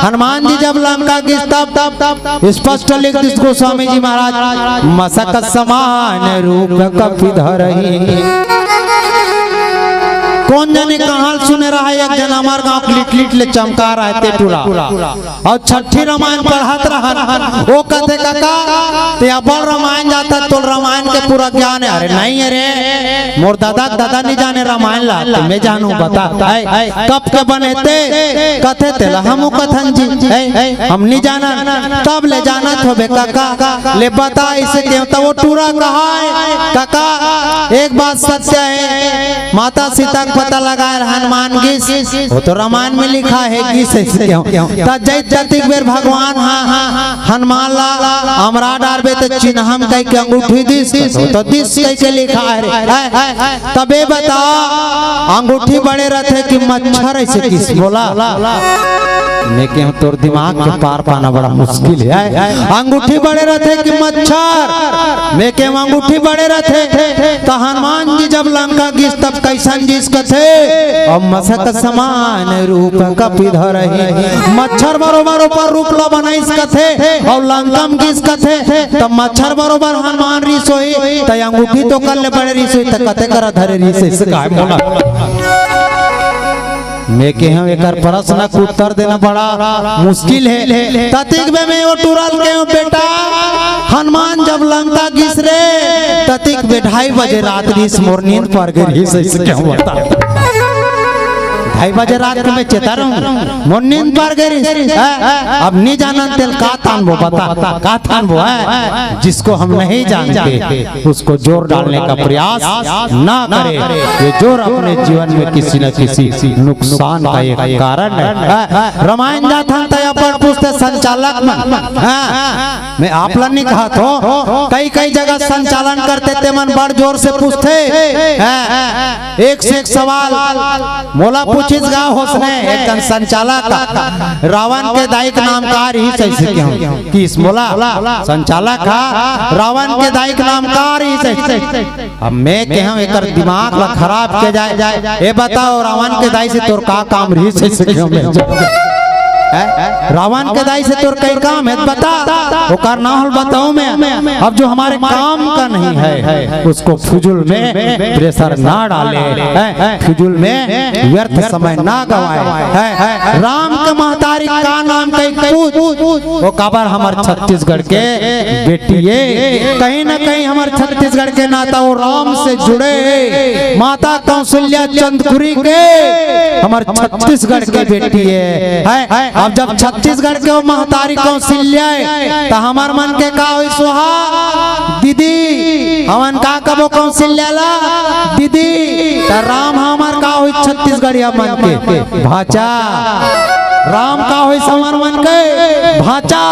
हनुमान जी जब लंका गिस तब, तब, तब स्पष्ट लिख दिस गोस्वामी जी महाराज, "मसक समान रूप कपि धरही।" कोन जनी कहां ल सुने रहा, एक जन हमर गांव के लिट लिट ले चमका रहा है ते टूरा। अउ छट्ठी रामायण पढ़त रहन, वो कथे, "काका, ते अब्बड़ रामायण जानथस, तोला रामायण के पूरा ज्ञान है।" "अरे नहीं, अरे, मोर दादा के दादा नहीं जाने रामायण ला, त मैं जानूं, बता।" "ऐ, कब के बने ते?" कथे, "तेला हमू कथन जी, ऐ, हम नहीं जानन।" "तब ले जानत होबे काका, ले बता, अइसे क्यों?" त वो टूरा कहाय, "काका, एक बात सत्य है, माता सीता के पता लगाए हनुमान गिस, वो तो रामायण में लिखा है, गिस अइसे क्यों?" त जइत जतिक बेर भगवान हा, हा, हनुमान ला अमरा डारबे त चिन्हम कहिके अंगूठी दिस, त दिस कहिके लिखा है रे। है, है, है। तबे बता, अंगूठी बड़े रथे कि मच्छर अइसे गिस बोला? मैं कहूं तोर दिमाग के पार पाना बड़ा मुश्किल है। अंगूठी बड़े रथे कि मच्छर? मैं कहूं अंगूठी बड़े रथे। त हनुमान जी जब लंका गिस तब कइसन गिस कथे? "अउ मसक समान रूप कपि धरही।" मच्छर बरोबर ओकर रूप ला बनाइस कथे, अउ लंका म गिस कथे, त मच्छर बरोबर हनुमान रिहिस होही, त अंगूठी तो ओकर ले बड़े रिहिस होही, त कते करा धरे रिहिस, अइसे काय मोला? मैं केहेंव एकर प्रश्न के उत्तर देना बड़ा मुश्किल हे। ततिक बे मैं ओ टुरा ल केहेंव, बेटा, हनुमान जब लंका गिस रे, ततिक बे ढाई बजे रात रिहिस, मोर नींद पर गे रिहिस, अइसे केहेंव बता। ढाई बजे रात के मैं चेता रहेंव, मोर नींद पर गे रिहिस। हैं? अब नी जानन तेला का तानबो बता, का तानबो, हैं? जिसको हम नहीं जानते, उसको जोर डालने का प्रयास ना करें। ये जोर अपने जीवन में किसी न किसी नुकसान का एक कारण है। रामायण जाथन त अपन पूछथे संचालक मन। हाँ, मैं आप ला नहीं कहत हों, कई कई जगह संचालन करथे ते मन बड़ जोर से पूछथे। हाँ, एक से एक सवाल। मोला पूछिस गा होसने एक झन संचालक, रावण के दाई के नाम का रिहिस, अइसे केहेंव। किहिस मोला संचालक हा, रावण के दाई के नाम का रिहिस, अइसे। अब मैं केहेंव एकर दिमाग ला खराब किया जाए। ए बताओ, रावण के दाई से तोर का काम रिहिस, अइसे केहेंव मैं। हैं? रावण के दाई से तोर कई काम हे, बता। ओकर नाम ल बताओ मैं। अब जो हमारे काम का नहीं है, उसको फुजूल में प्रेशर ना डाले, हैं? फुजूल में व्यर्थ समय ना गवाए, हैं? राम के महतारी का नाम कही पूछ, ओ काबर हमर छत्तीसगढ़ के बेटी ए। कहीं ना कहीं हमर छत्तीसगढ़ के नाता ओ राम से जुड़े हे। माता कौशल्या चंदखुरी के हमर छत्तीसगढ़ के बेटी ए। हैं? अब जब छत्तीसगढ़ के ओ महतारी कौशल्या ए, त हमर मन के का होइस ओ हा? दीदी, हमन का कबो कौशल्या ला? दीदी, त राम हमर का होइस छत्तीसगढ़िया मन के? भांचा। राम का होइस हमर मन के? भांचा।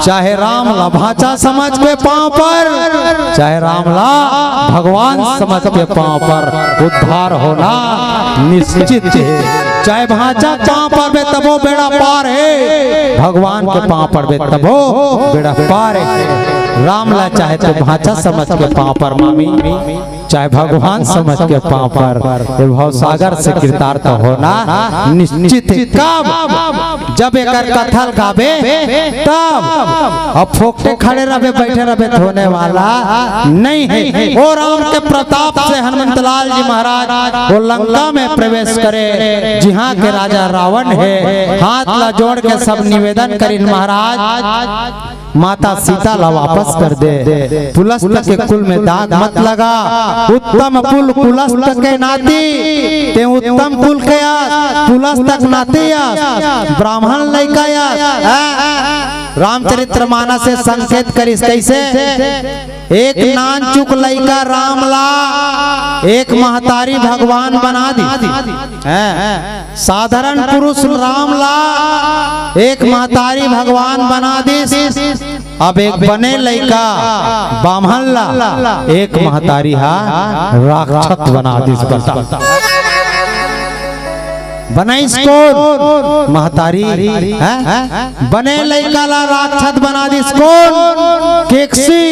चाहे राम ला भांचा समझ के पांव पर, चाहे राम ला भगवान समझ के पांव पर, उद्धार होना निश्चित हे। चाहे भांचा पांव परबे तभो बेड़ा पार हे, भगवान के पांव परबे तभो बेड़ा पार हे। राम ला चाहे तो भांचा समझ के पांव पर मामी, चाहे भगवान समझ के पांव पर, ए भवसागर से कृतार्थ होना निश्चित हे। कब? जब एकर कथा ल गाबे तब। अब फोकटे खड़े रहबे, बैठे रहबे त होने वाला नहीं हे। ओ राम के प्रताप से हनुमंतलाल जी महाराज ओ लंका में प्रवेश करे, जिहां के राजा रावण हे। हाथ ला जोड़ के सब निवेदन करिन, महाराज, माता सीता ला वापस कर दे, पुलस्त के कुल में दाग मत लगा। उत्तम कुल पुलस्त के नाती, ते उत्तम कुल के आस, पुलस्त के नाती आस, ब्राह्मण लइका आस। रामचरित्र मानस से संकेत करिस कइसे? एक नानचुक लइका राम ला एक महतारी भगवान बना दिस। हैं? साधारण पुरुष राम ला एक महतारी भगवान बना दिस। अब एक बने लइका बाम्हन ला एक महतारी हा राक्षस बना दिस। बता, बनाइस कोन? महतारी। हैं? बने लइका ला राक्षस बना दिस कोन? केकसी,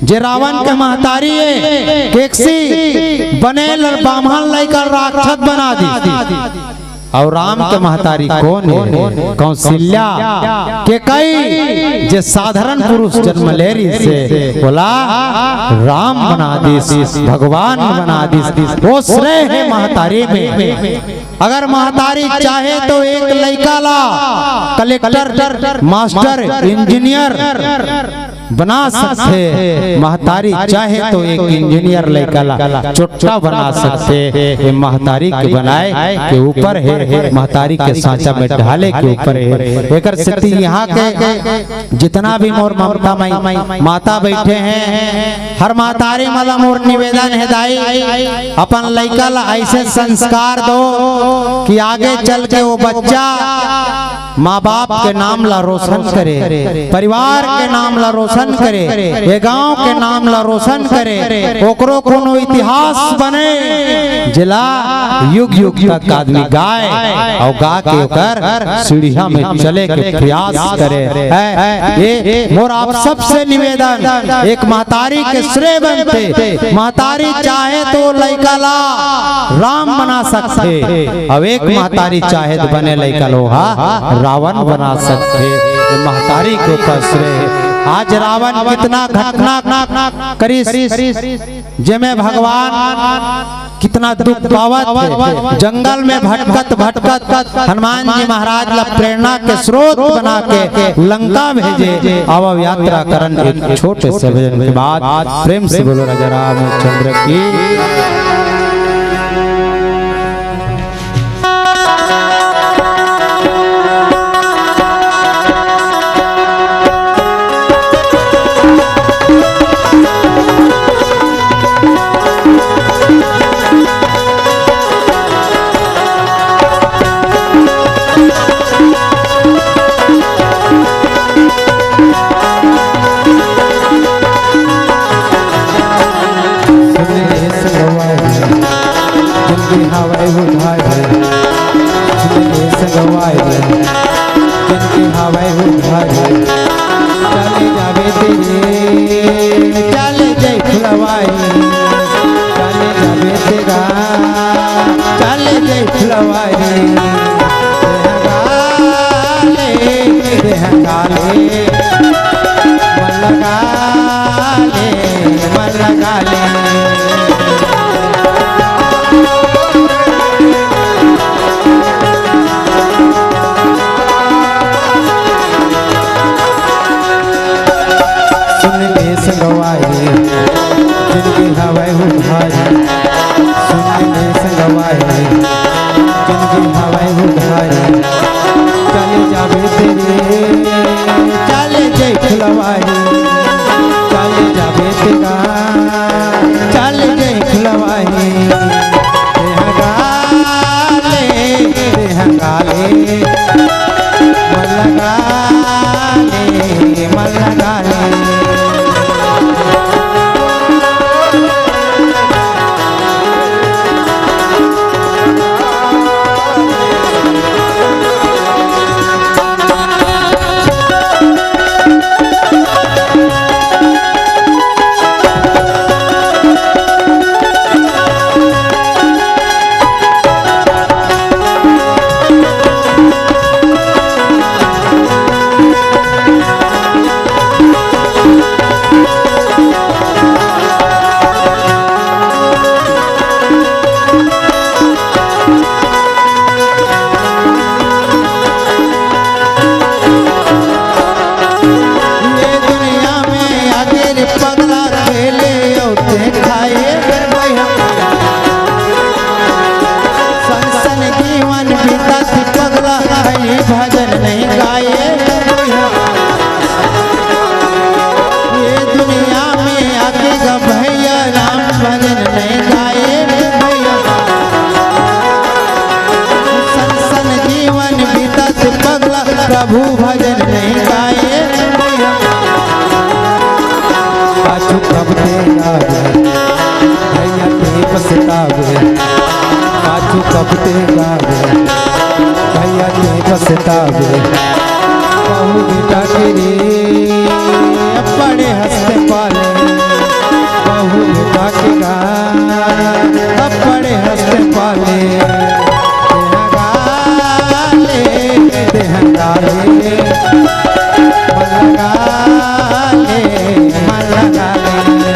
जे रावण के महतारी हे, केकसी बने ल-, बाम्हन लइका राक्षस बना दिस। अउ राम के महतारी कोन हे? कौशल्या। केकई, जे साधारण पुरुष जन्म ले रिहिसे, ओला राम बना दिस, भगवान बना दिस। ओ श्रेय हे महतारी में। अगर महतारी चाहे तो एक लइका ला कलेक्टर, मास्टर, इंजीनियर बना सकथे। महतारी चाहे तो एक इंजीनियर लइका ला चोट्टा बना सकथे। ए महतारी के बनाए के ऊपर हे, महतारी के सांचा में ढाले के ऊपर हे। एकर सेती इहां के जितना भी मोर ममता मई माता बइठे हे, हर महतारी मन ला मोर निवेदन हे दाई, अपन लइका ला अइसे संस्कार दो कि आगे चल के ओ बच्चा माँ बाप के नाम ला रोशन करे, परिवार के नाम ला रोशन करे, ए गांव के नाम ला रोशन करे, ओकरो कोनो इतिहास बने, जेला युग युग तक आदमी गाए अउ गा के ओकर सीढ़िया में चले के प्रयास करे। ए, ए, ए, मोर आप सबसे निवेदन, एक महतारी के श्रेय बनथे। महतारी चाहे तो लइका ला राम बना सकथे, अउ एक महतारी चाहे तो बने लइका ला रावण बना सकथे। ए महतारी के ऊपर श्रेय हे। आज रावण कितना घटना करिस, जेमे भगवान कितना दुख पावत हे। जंगल में भटकत भटकत हनुमान जी महाराज ला प्रेरणा के स्रोत बना के लंका भेजे। आवव यात्रा करन एक छोटे से भजन के बाद। प्रेम से बोलो राजा रामचंद्र की। जिनके हवय उधारी, जिनके संगवारी, जिनके हवय उधारी, चले जाबे तेरे, चले जय फुलवारी, चले जाबे तेरा, चले जय फुलवारी। देहंगाले, देहंगाले, मन लगा ले, मन लगा ले। सुन ले संगवारी, जिनके हवय उधारी। सुन ले संगवारी, जिनके हवय उधारी। चले जाबे तेरे, चले जय फुलवारी। चले जाबे तेरा, चले जय फुलवारी। देहंगाले, देहंगाले, मन लगा ले, मन लगा ले। ये दुनिया में आके रे पगला खेले अउ ते खाए। सन सन जीवन बीतत पगला, हरि भजन नहीं गाए। ये दुनिया में आके ग भैया राम भजन नहीं गाए भैया। सन सन जीवन बीतत पगला, प्रभु भजन नहीं गाए भैया। पाछू कब ते गावे, भैया ते पछतावे। पाछू कब ते गावे, भैया ते पछतावे। बहू बेटा के रे, अपने हस्ते पाले। बहू बेटा के गा, अपने हस्ते पाले। देहंगाले, देहंगाले, मन लगा ले, मन लगा ले।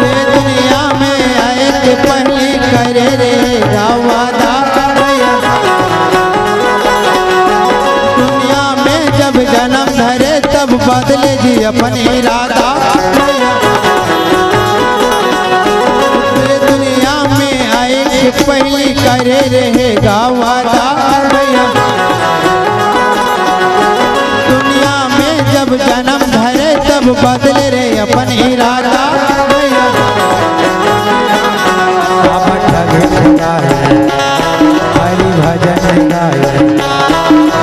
ये दुनिया में आए के पहली करे रे वादा भैया। दुनिया में जब जन्म धरे तब बदले जी अपन इरादा भैया। ये दुनिया में आए के पहली करे रहेगा वादा भैया। दुनिया में जब जन्म धरे तब बदले रे अपन इरादा। भैया, बाबा ठगे ठगाए, हरि भजन गाए।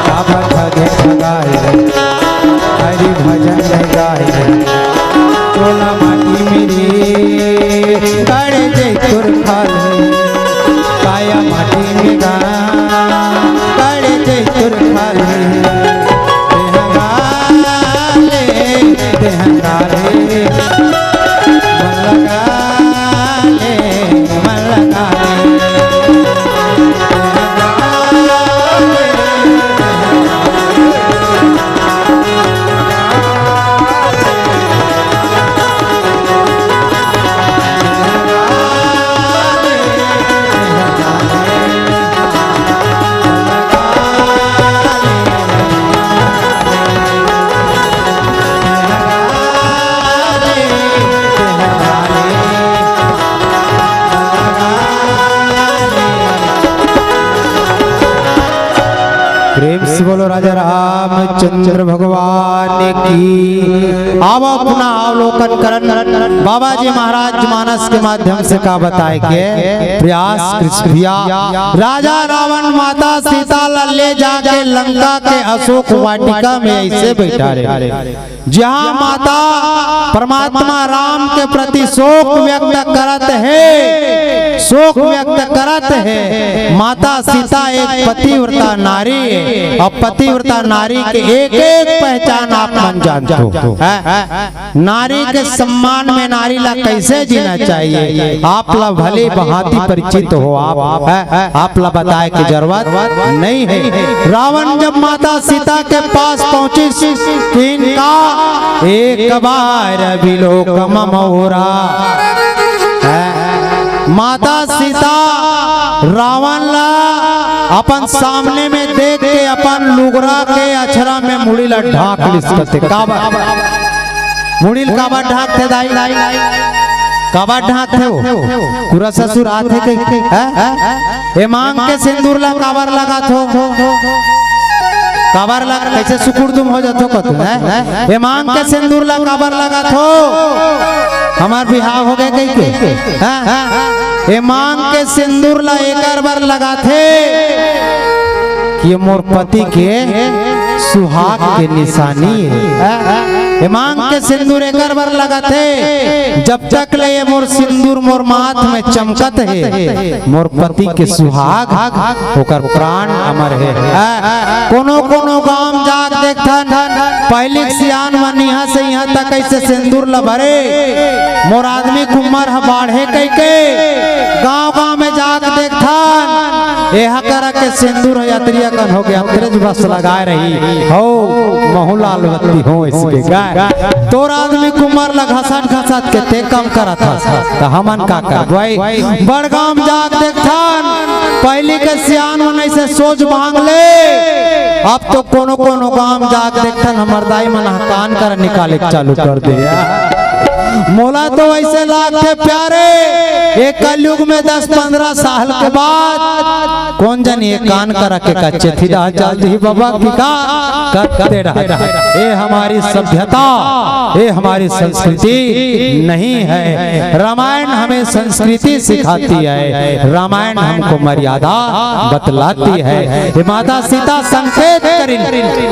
बाबा ठगे ठगाए, हरि भजन गाए। तोला माटी मेरे काढ़े जैतुर खाले, काया माटी में गा काढ़े जैतुर खाले। तेहंगाले, तेहंगाले, मन लगाले, मन लगाले। प्रेम से बोलो राजा रामचंद्र भगवान की। अब अपना अवलोकन करन बाबा जी महाराज मानस के माध्यम से का बताए के प्रयास कृष्ण भैया। राजा रावण माता सीता ला ले जाके लंका के अशोक वाटिका में ऐसे बैठा रहे। जहाँ माता परमात्मा राम के प्रति शोक व्यक्त करत हे, शोक व्यक्त करत हे। माता सीता एक पतिव्रता नारी हे, अउ पतिव्रता नारी के एक एक पहचान आप मन जानथो, हैं? नारी के सम्मान में नारी ला कैसे जीना चाहिए, आप ला भली भांति परिचित हो आप, हैं? आप ला बताए के जरूरत नहीं है। रावण जब माता सीता के पास पहुंचिस कि इनका एक बार विलोकम मम ओरा। माता सीता रावण ला अपन सामने में देख के अपन लुगरा के अछरा में मुड़ी ला ढांक लिस कथे। काबर? मुड़ी ल काबर ढांकथे दाई? काबर ढांकथे वो? पूरा ससुर आथे कहिके, हैं? ए मांग के सिंदूर ला काबर लगाथो? काबर लग, कैसे सुकुर दुम हो जाथो कथो, हैं? ए मांग के सिंदूर ला काबर लगाथो? हमार बिहाव हो गए कहिके, हैं? ए मांग के सिंदूर ला एकर बर लगाथे कि ये मोर पति के सुहाग के निशानी हे। ए मांग के सिंदूर एकर बर लगाथे, जब तक ले ये मोर सिंदूर मोर माथ में चमकत हे, मोर पति के सुहाग, ओकर प्राण अमर हे। कोनो कोनो गांव जाके देखथन, पहिली के सियान मन इहां से इहां तक ऐसे सिंदूर ल भरे, मोर आदमी के उमर ह बाढ़े कहिके गांव गांव में जाके देखथन, एहा करा के सिंदूर ह अतरी अकन हो गे, अतरेच बस लगाए रही हो, महू लाल बत्ती हो इसके गाय। तोर आदमी के उमर ला घसट घसट के ते कम करत हस, त हमन का करबो? बड़गाम जाके देखथन, पहिली के सियान मन ऐसे सोच भांग ले, अब तो कोनो कोनो गांव जाके देखथन, हमर दाई मन ह कान कर निकाले के चालू कर दे। मोला तो ऐसे लागथे प्यारे, ये कलयुग में दस पंद्रह साल के बाद कोन जनी ये कान करा के कच्चे थी दा चल दी बाबा की का करते रह। ये हमारी सभ्यता, ये हमारी संस्कृति नहीं है। रामायण हमें संस्कृति सिखाती है, रामायण हमको मर्यादा बतलाती है। ये माता सीता संकेत करिन,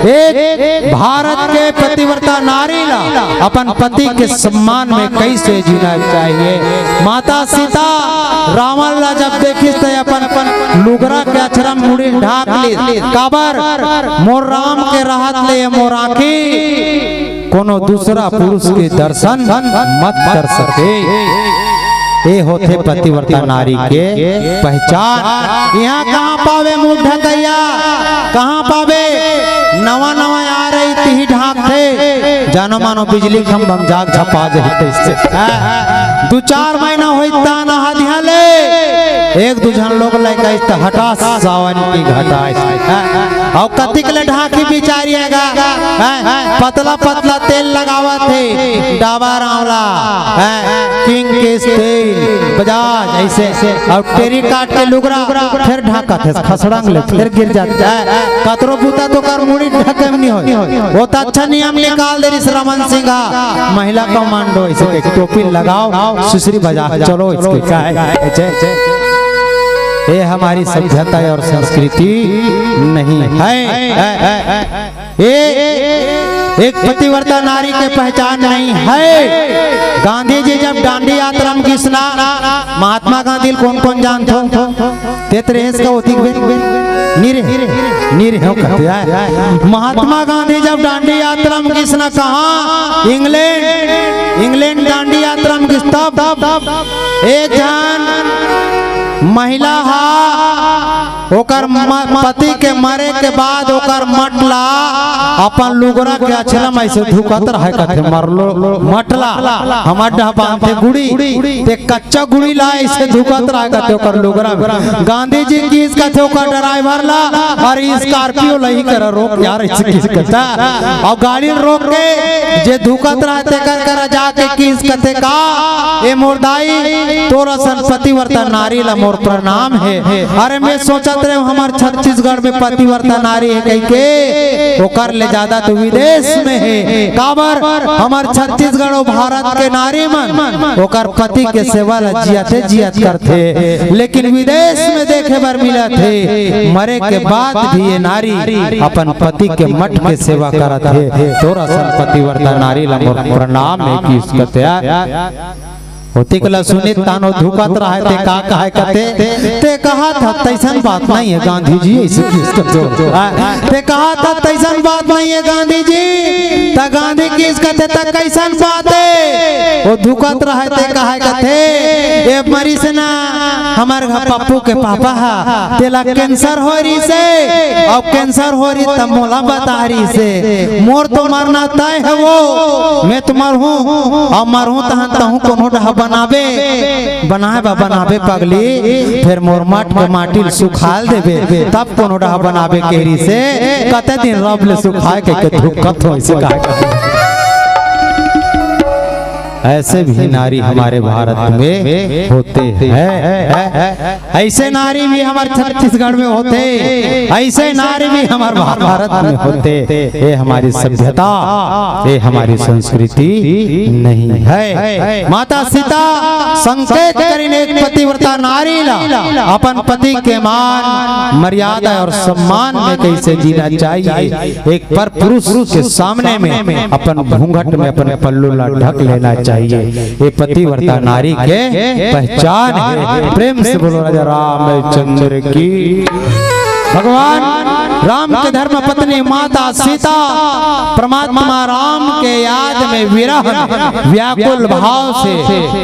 एक भारत के पतिव्रता नारी ला अपन पति के सम्मान में कैसे जीना चाहिए। माता सीता रावण ला जब देखिस त अपन, अपन लुगरा के अछरा मुड़ी ढाक ली। काबर? मोर राम के रहत ले मोर आँखी कोनो दूसरा पुरुष के दर्शन मत कर सके। ए होथे पतिव्रता नारी के पहचान। इहाँ कहाँ पावे मुँह ढकैया, कहाँ पावे? नवा नवा आ रही तिही ढाकथे, जानो मानो बिजली खंभा म जाग झपा जही तैसे। दू चार महीना होई तान हदिया ले एक दू झन लोग लइका इस त हटा सावन की घटा इस। अउ कतिक ले ढाकी बिचारी हे गा, हैं? पतला पतला तेल लगावत हे, डाबर आंवला, हैं? किंग केस तेल, बजाज, अइसे। अउ टेरी काट के लुगरा, फेर ढाकत हे, खसड़ंग ले, फेर गिर जात हे। कतरो बुता तो कर मुड़ी ढके में नहीं होय। वो तो अच्छा नियम निकाल दे रिहिस रमन सिंह हा, महिला कमांडो अइसे के टोपी लगाओ, सुसरी बजा, चलो इसके का है, ऐसे। ये हमारी सभ्यता और संस्कृति नहीं है। ये एक पतिव्रता नारी के पहचान नहीं है। गांधी जी जब डांडी यात्रा में गिसना, महात्मा गांधी ल कोन कोन जानथो? तें त रेहेस का ओतिक बे? नी रेहे, नी रेहे हो कथे आय। महात्मा गांधी जब डांडी यात्रा में गिसना कहाँ? इंग्लैंड, इंग्लैंड डांडी यात्रा में गिस तब, तब एक झन महिला हा ओकर म-, पति के मरे के बाद ओकर मट ला अपन लुगरा के अछला में अइसे धुकत रहय कथे, मरलो मट ला, हमर डहा बांधथे गुड़ी, तें कच्चा गुड़ी ला अइसे धुकत रहय कथे ओकर लुगरा में। गांधी जी किहिस कथे ओकर ड्राइवर ला, "अरे स्कॉर्पियो ला इही करा रोक यार," अइसे किहिस कथे। अउ गाड़ी रोक के जे धुकत रहय तेकर करा जाके किहिस कथे, "का ए मोर दाई, तोर असन पतिव्रता नारी ला मोर प्रणाम हे।" अरे मैं सोचत रहेंव हमर छत्तीसगढ़ में पतिव्रता नारी हे कहिके, ओकर ले ज्यादा तो विदेश में हे। काबर? हमर छत्तीसगढ़ अउ भारत के नारी मन ओकर पति के सेवा ला जियते जियत करथे, लेकिन विदेश में देखे बर मिलत हे, मरे के बाद भी ये नारी अपन पति के मठ के सेवा करत हे। तोर असन पतिव्रता नारी ला मोर प्रणाम हे किहिस कथे। ओतिक ला सुनिस तान ओ धुकत रहय, तें का कहय कथे, तें कहत हस तइसन बात नहीं हे गांधी जी, अइसे किहिस कथे। हाँ, तें कहत हस तइसन बात नहीं हे गांधी जी, त गांधी किहिस कथे त कइसन बात हे? ओ धुकत रहय तें कहय कथे, ए मरिस ना हमर घर पप्पू के पापा हा, तेला कैंसर हो रिहिसे, अउ कैंसर हो रिहिस त मोला बता रिहिसे। मोर तो मरना तय हे वो, मैं तो मरहूं, अउ मरहूं तहन तहूं कोनो डहा बनाबे, बनाय बा बनाबे पगली, फेर मोर मट के माटी ल सुखाल देबे, तब कोनो डहा बनाबे कहि रिहिसे, कते दिन रब ले सुखाय के, के धुकत हो अइसे कहा। ऐसे भी नारी हमारे भारत में होते हैं। अइसे नारी भी हमर छत्तीसगढ़ में होथे, अइसे नारी भी हमर भारत में होथे। ये हमारी सभ्यता, ये हमारी संस्कृति नहीं है। माता सीता संकेत करिन एक पतिव्रता नारी ला अपन पति के मान, मर्यादा अउ सम्मान में कइसे जीना चाहिए। एक पर पुरुष के सामने में अपन घूंघट में अपन पल्लू ला ढक लेना चाहिए। ये पतिव्रता नारी के पहचान हे। प्रेम से बोलो राजा रामचंद्र की। भगवान राम के धर्म पत्नी माता सीता परमात्मा राम के याद में विरह में व्याकुल भाव से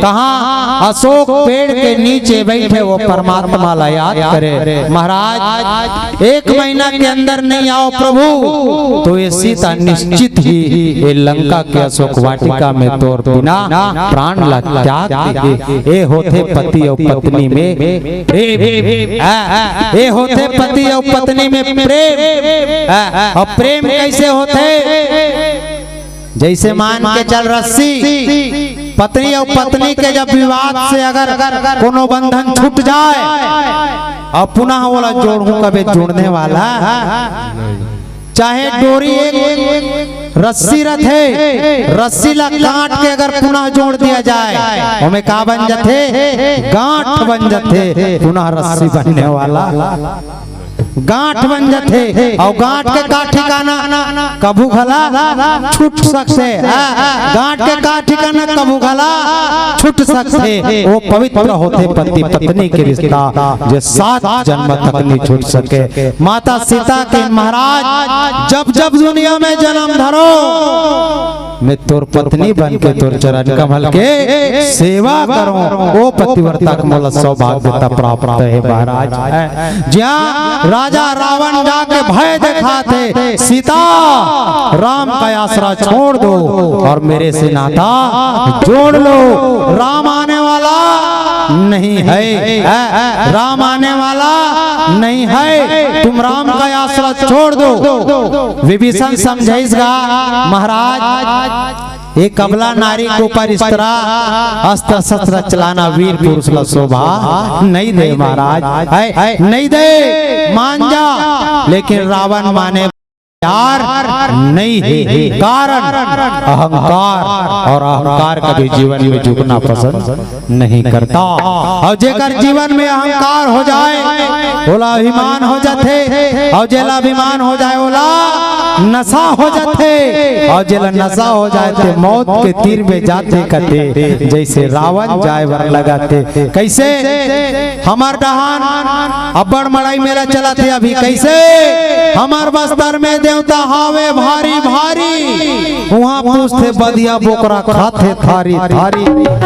कहाँ अशोक पेड़ के नीचे बैठे वो परमात्मा ला याद करे। महाराज, एक महीना के अंदर नहीं आओ प्रभु, तो ये सीता निश्चित ही ये लंका के अशोक वाटिका में तोर बिना प्राण ला त्याग देही। ये होथे पति अउ पत्नी में प्रेम। ये होथे पति अउ पत्नी में प्रेम। अउ प्रेम कइसे होथे? जइसे मान के चल रस्सी, पत्नी अउ पत्नी के जब विवाद से अगर कोनो बंधन छूट जाय अउ पुनः ओला जोड़हूं कबे जुड़ने वाला, चाहे डोरी एक रस्सी रथे, रस्सी ला काट के अगर पुनः जोड़ दिया जाय, ओमे का बन जथे? गांठ बन जथे, पुनः रस्सी बनने वाला। गांठ बन जथे। अउ गांठ के का ठिकाना, कभू घला छूट सकथे। हाँ, गांठ के का ठिकाना, कभू घला छूट सकथे। वो पवित्र होथे पति पत्नी के रिश्ता, जे सात जन्म तक नहीं छूट सके। माता सीता के महाराज जब जब दुनिया में जन्म धरो, मैं तोर पत्नी बन के तोर चरण कमल के सेवा करूं, ओ पतिव्रता के मोला सौभाग्यता प्राप्त हे महाराज। ज्यां राजा रावण जाके भय देखाथे, सीता, राम का आसरा छोड़ दो और मेरे से नाता जोड़ लो। राम आने वाला नहीं है, राम आने वाला नहीं है, तुम राम का आसरा छोड़ दो। विभीषण समझाइस गा, महाराज, एक अबला नारी के ऊपर इस तरह अस्त्र शस्त्र चलाना वीर पुरुष ला शोभा नहीं दे महाराज, है, नहीं दे, मान जा। लेकिन रावण माने यार नहीं है, कारण अहंकार, और अहंकार कभी जीवन में झुकना पसंद नहीं करता। और जेकर जीवन में अहंकार हो जाए, ओला अभिमान हो जाथे, और जेला अभिमान हो जाए, ओला नशा हो जाथे, और जेला नशा हो जाए, ते मौत के तीर में जाथे कथे, जैसे रावण जाए बर लगाथे। कैसे? हमर डहान अब्बड़ मड़ई मेला चलत हे अभी। कैसे? हमर बस्तर में देवता हावे भारी भारी, उहाँ पूछथे बदिया बोकरा खाथे थारी थारी।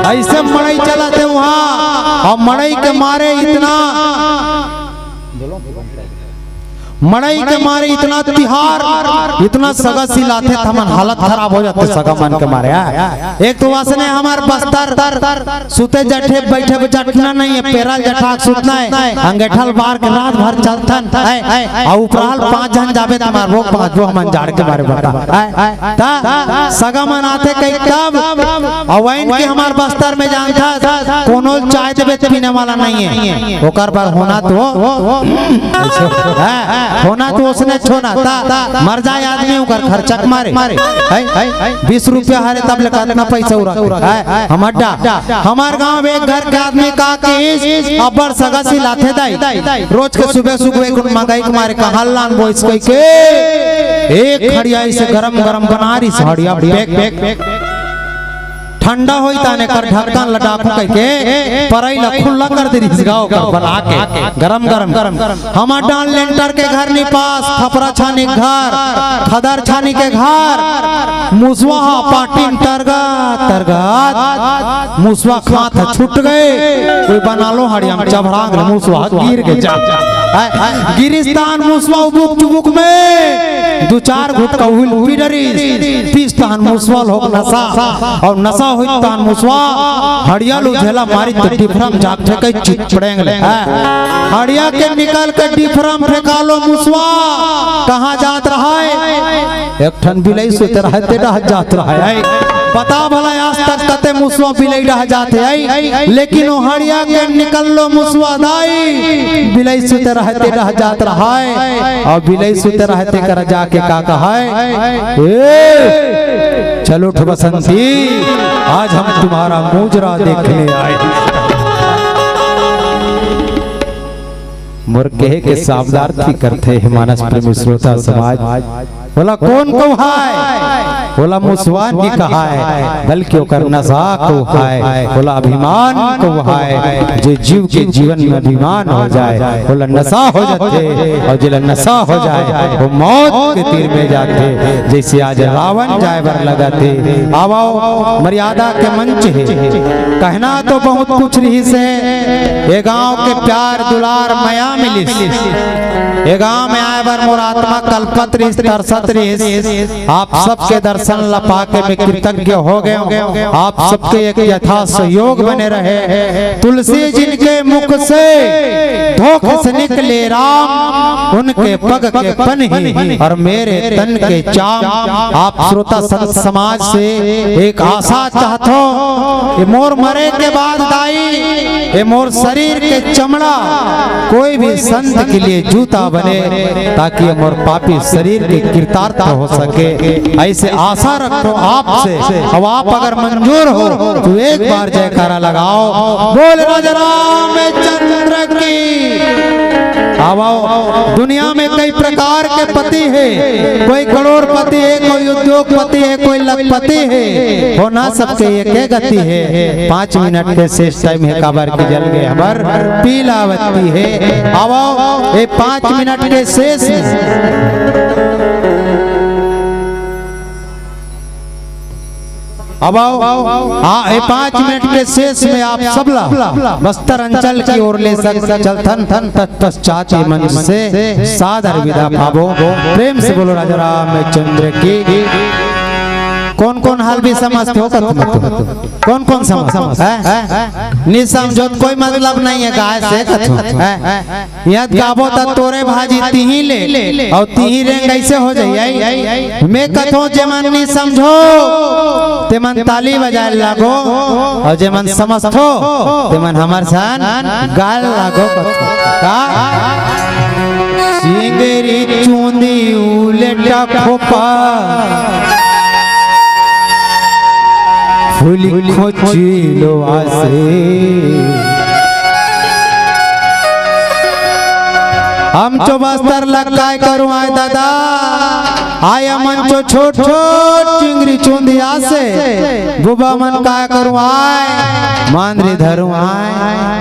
ऐसे मड़ई चलत हे उहाँ, और मड़ई के मारे इतना मड़ई के मारे इतना तिहार, इतना सगा सिलाथे, त हमन हालत खराब हो जाथे सगा मन के मारे। हाँ। एक तो वसने हमर बस्तर सुते जठे बैठे जठना नहीं है, पेरल जठा के सुतना है, अंगेठल बार के रात भर चलथन, है, और उपराल पांच झन जाबे त मारबो पांचो हमन जाड़ के मारे बता, है, ता सगा मन आथे कई तब, और वैन के हमर बस्तर में जानथा, कोनो चाय देबे त पीने वाला नहीं है, ओकर बर होना तो है, होना तो उसने छोना ता मर जाए आदमी, ओकर खर्चा के मारे, है, है, बीस रुपया हरे तब ले कतना पैसा उड़ा है, हम अड्डा, हमार गांव में एक घर के आदमी का किस अब्बड़ सगा सिलाथे दाई, रोज के सुबह सुबह एक मंगाई के मारे कहालान बोइस कह के एक खड़िया से गरम गरम बना रही साड़िया पैक पैक ठंडा होई ताने कर ढक्कन ल डाकू कहिके परई ल खुल्ला कर दे रिहिस गा ओकर बना के गरम गरम। हमर डाल लेंटर के घर निपास, खपरा छानी के घर, खदर छानी के घर, मुसवा ह पाटिन तरगत तरगत मुसवा खात ह छूट गए। कोई बना लो हड़िया म चभरांग ले मुसवा ह गिर के जा। गिरिस्तान मुसवा उबुक चुबुक में दू चार घुटका हुइल पी डरिस। तहान मुसवा ल होक नशा, और नशा होई तहान मुसवा हड़िया ल उझेला मारी त डिफरम जाग ठेकै चित पड़ेंग ले। हाँ। हड़िया के निकल के डिफरम फेंका लो मुसवा, कहाँ जात रहा है? एक ठन बिलई सुते रहे ते डहर जात रहा है। बता भला आज तक कते मुसवा बिलई डहर जात है, लेकिन ओ हड़िया के निकल लो मुसवा दाई, बिलई सुते रहे ते डहर जात रहा है, और बिलई सुते रहे ते कर जाके का कहा है? ए, चल उठ बसंती, आज हम तुम्हारा मुजरा देखने आए। मोर कहे के सावधार्थी करथे हे मानस प्रेमी श्रोता समाज। ओला कोन कहाय? ओला मुसवा नी कहाय, बल्कि ओकर नशा कहाय, ओला अभिमान कहाय। जे जीव के जीवन में अभिमान हो जाए, ओला नशा हो जाथे, और जेला नशा हो जाए, वो मौत के तीर में जाथे। जैसे आज रावण जाए बर लगा थे। आवो, मर्यादा के मंच हे, कहना तो बहुत कुछ रहिस हे। ए गांव के प्यार, दुलार, मया मिलिस। ए गांव में आए बर मोर आत्मा कलपत रहिस, तरसत रहिस। आप सबके दर्शन ल पाके मैं कृतज्ञ हो गए हूँ। आप सबके एक यथा सहयोग बने रहे। तुलसी जिनके मुख से धोख से निकले राम, उनके पग के पनही और मेरे तन के चाम। आप श्रोता संत समाज से एक आशा चाहत हो कि मोर मरे के बाद दाई, ये मोर शरीर के चमड़ा कोई भी संत के लिए जूता बने, ताकि ये मोर पापी शरीर के कृतार्थ हो सके। ऐसे आशा रखो आपसे। अब आप अगर मंजूर हो तो एक बार जयकारा लगाओ, बोल राजा रामचंद्र की। अब आओ, दुनिया में कई प्रकार के पति हे, कोई करोड़पति हे, कोई उद्योगपति हे, कोई लखपति हे, होना सबके एके गति हे। पाँच मिनट के शेष टाइम हे, काबर के जल गए हमर पीला बत्ती हे। अब आओ, ये पाँच मिनट के शेष में अब आओ, हाँ, ये पाँच मिनट के शेष में आप सबला बस्तर अंचल की ओर ले सक चलथन। तत्पश्चात ये मंच से सादर विदा पाबो। प्रेम से बोलो राजा रामचंद्र की। कौन कौन हाल भी समझत हो कथन? कौन कौन समझ, हैं? नी समझो तो कोई मतलब नहीं है, गाय से कथन, हैं? यद गाबो त तोरे भाजी तिही ले, अउ तिही रेंग ऐसे हो जाई। मैं कथों जेमन नी समझो, तेमन ताली बजाए लागो, अउ जेमन समझथो, तेमन हमर सन गाल लागो कथों। का? चिंगरी चुंदी उलेटा खोपा, फूली खोची लो आसे। हम चो बस्तर लग काय करूं आय दादा, आय अमन चो छोट छोट चिंगरी चुंदी आसे, बुबा मन काय करूं आय, मांदरी धरूं आय,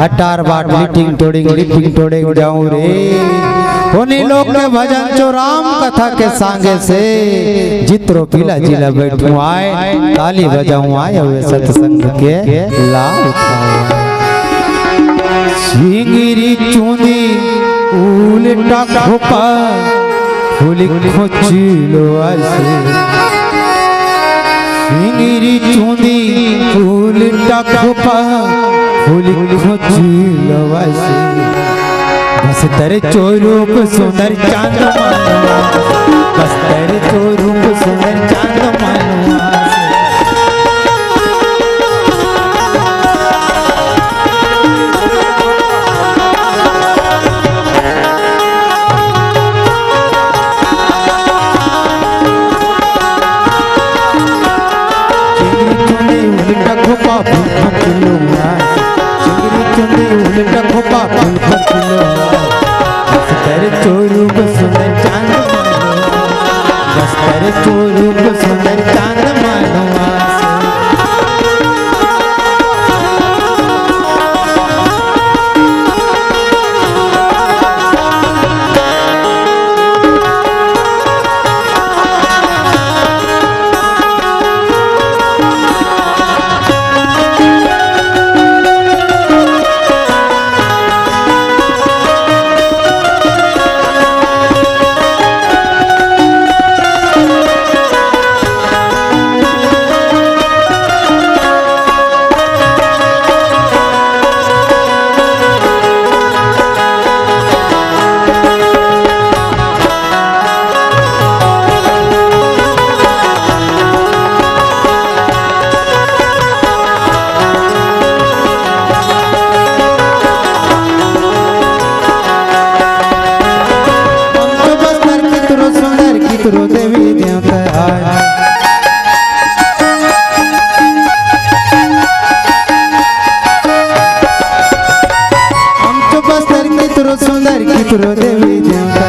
अटार बाट लिटिंग टोड़िंग लिटिंग टोड़िंग जाऊं रे। उन्हीं लोग के भजन चो राम कथा के संगे से जितरो पीला जिला बैठूं आय, ताली बजाऊं आय, अउ सत्संग के लाभ उठाऊं। चिंगरी चुंदी उलेटा खोपा, फूली खोची लो आसे। चिंगरी चुंदी उलेटा खोपा, फूली खोची लो आसे। बस्तर चो रूप सुंदर चांद मानो, बस्तर चो रूप सुंदर चांद मानो। चिंगरी चुंदी उलेटा खोपा फूल फकिलो। चिंगरी चुंदी उलेटा खोपा फूल फकिलो। बस्तर चो रूप सुंदर चांद मानो। बस्तर चो रूप सुंदर चांद मानो। हम चो बस्तर कितरो सुंदर कितरो देवी देवता,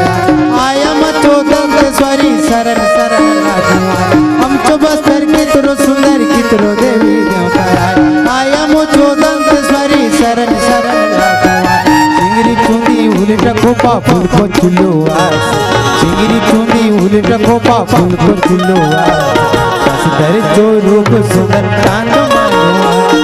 आय अमचो दंतेश्वरी शरण शरण लागू आय। हम चो बस्तर कितरो सुंदर कितरो देवी देवता, आय अमचो दंतेश्वरी शरण शरण लागू आय। चिंगरी चुंदी उलेटा खोपा फूल फकिलो आसे। चिंगरी चुंदी उलेटा खोपा फूल फकिलो आसे। बस्तर चो रूप सुंदर चांद मानो आसे।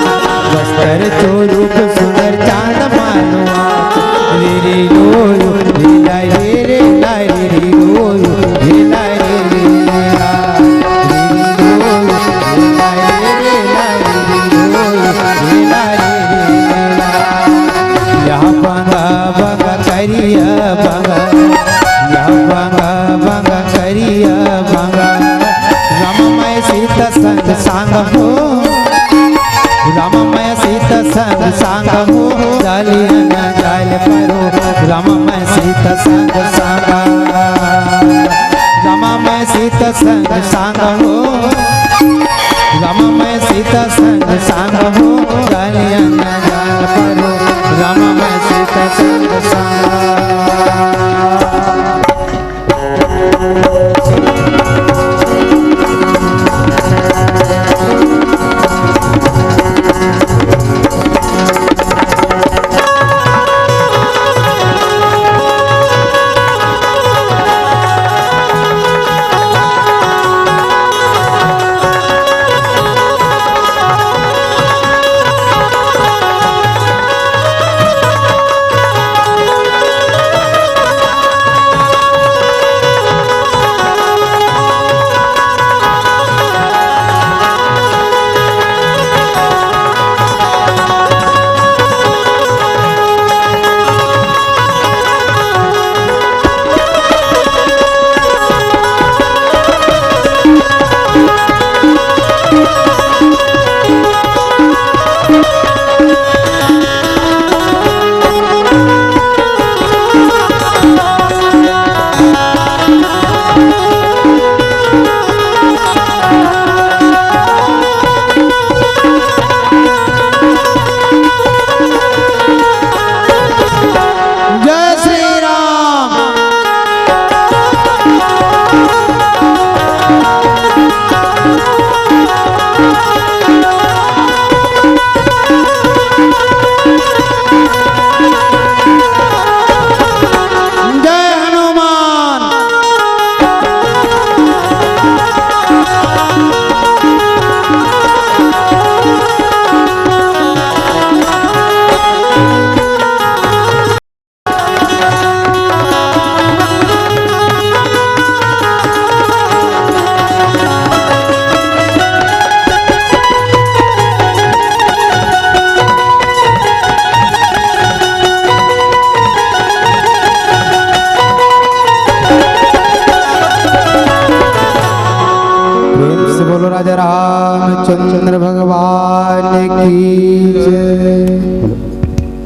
बस्तर चो रूप सुंदर चांद मानो आसे। रे रे लो लो, रे ला रे रे ला रे रे लो लो, रे ला रे रे ला। रे रे लो लो, रे ला रे रे ला रे रे लो लो, रे ला रे रे ला। यह बंगा बंगा करिया बंगा, यह बंगा बंगा करिया बंगा। राम मैं सीता संग संग हो, राम मैं सीता संग संग हो, डालियन जाल परो। राम मैं सीता संग संग, राम मैं सीता संग संग हो, राम मैं सीता संग संग हो, डालियन जाल परो। राम मैं सीता संग संग। चंद्र भगवान की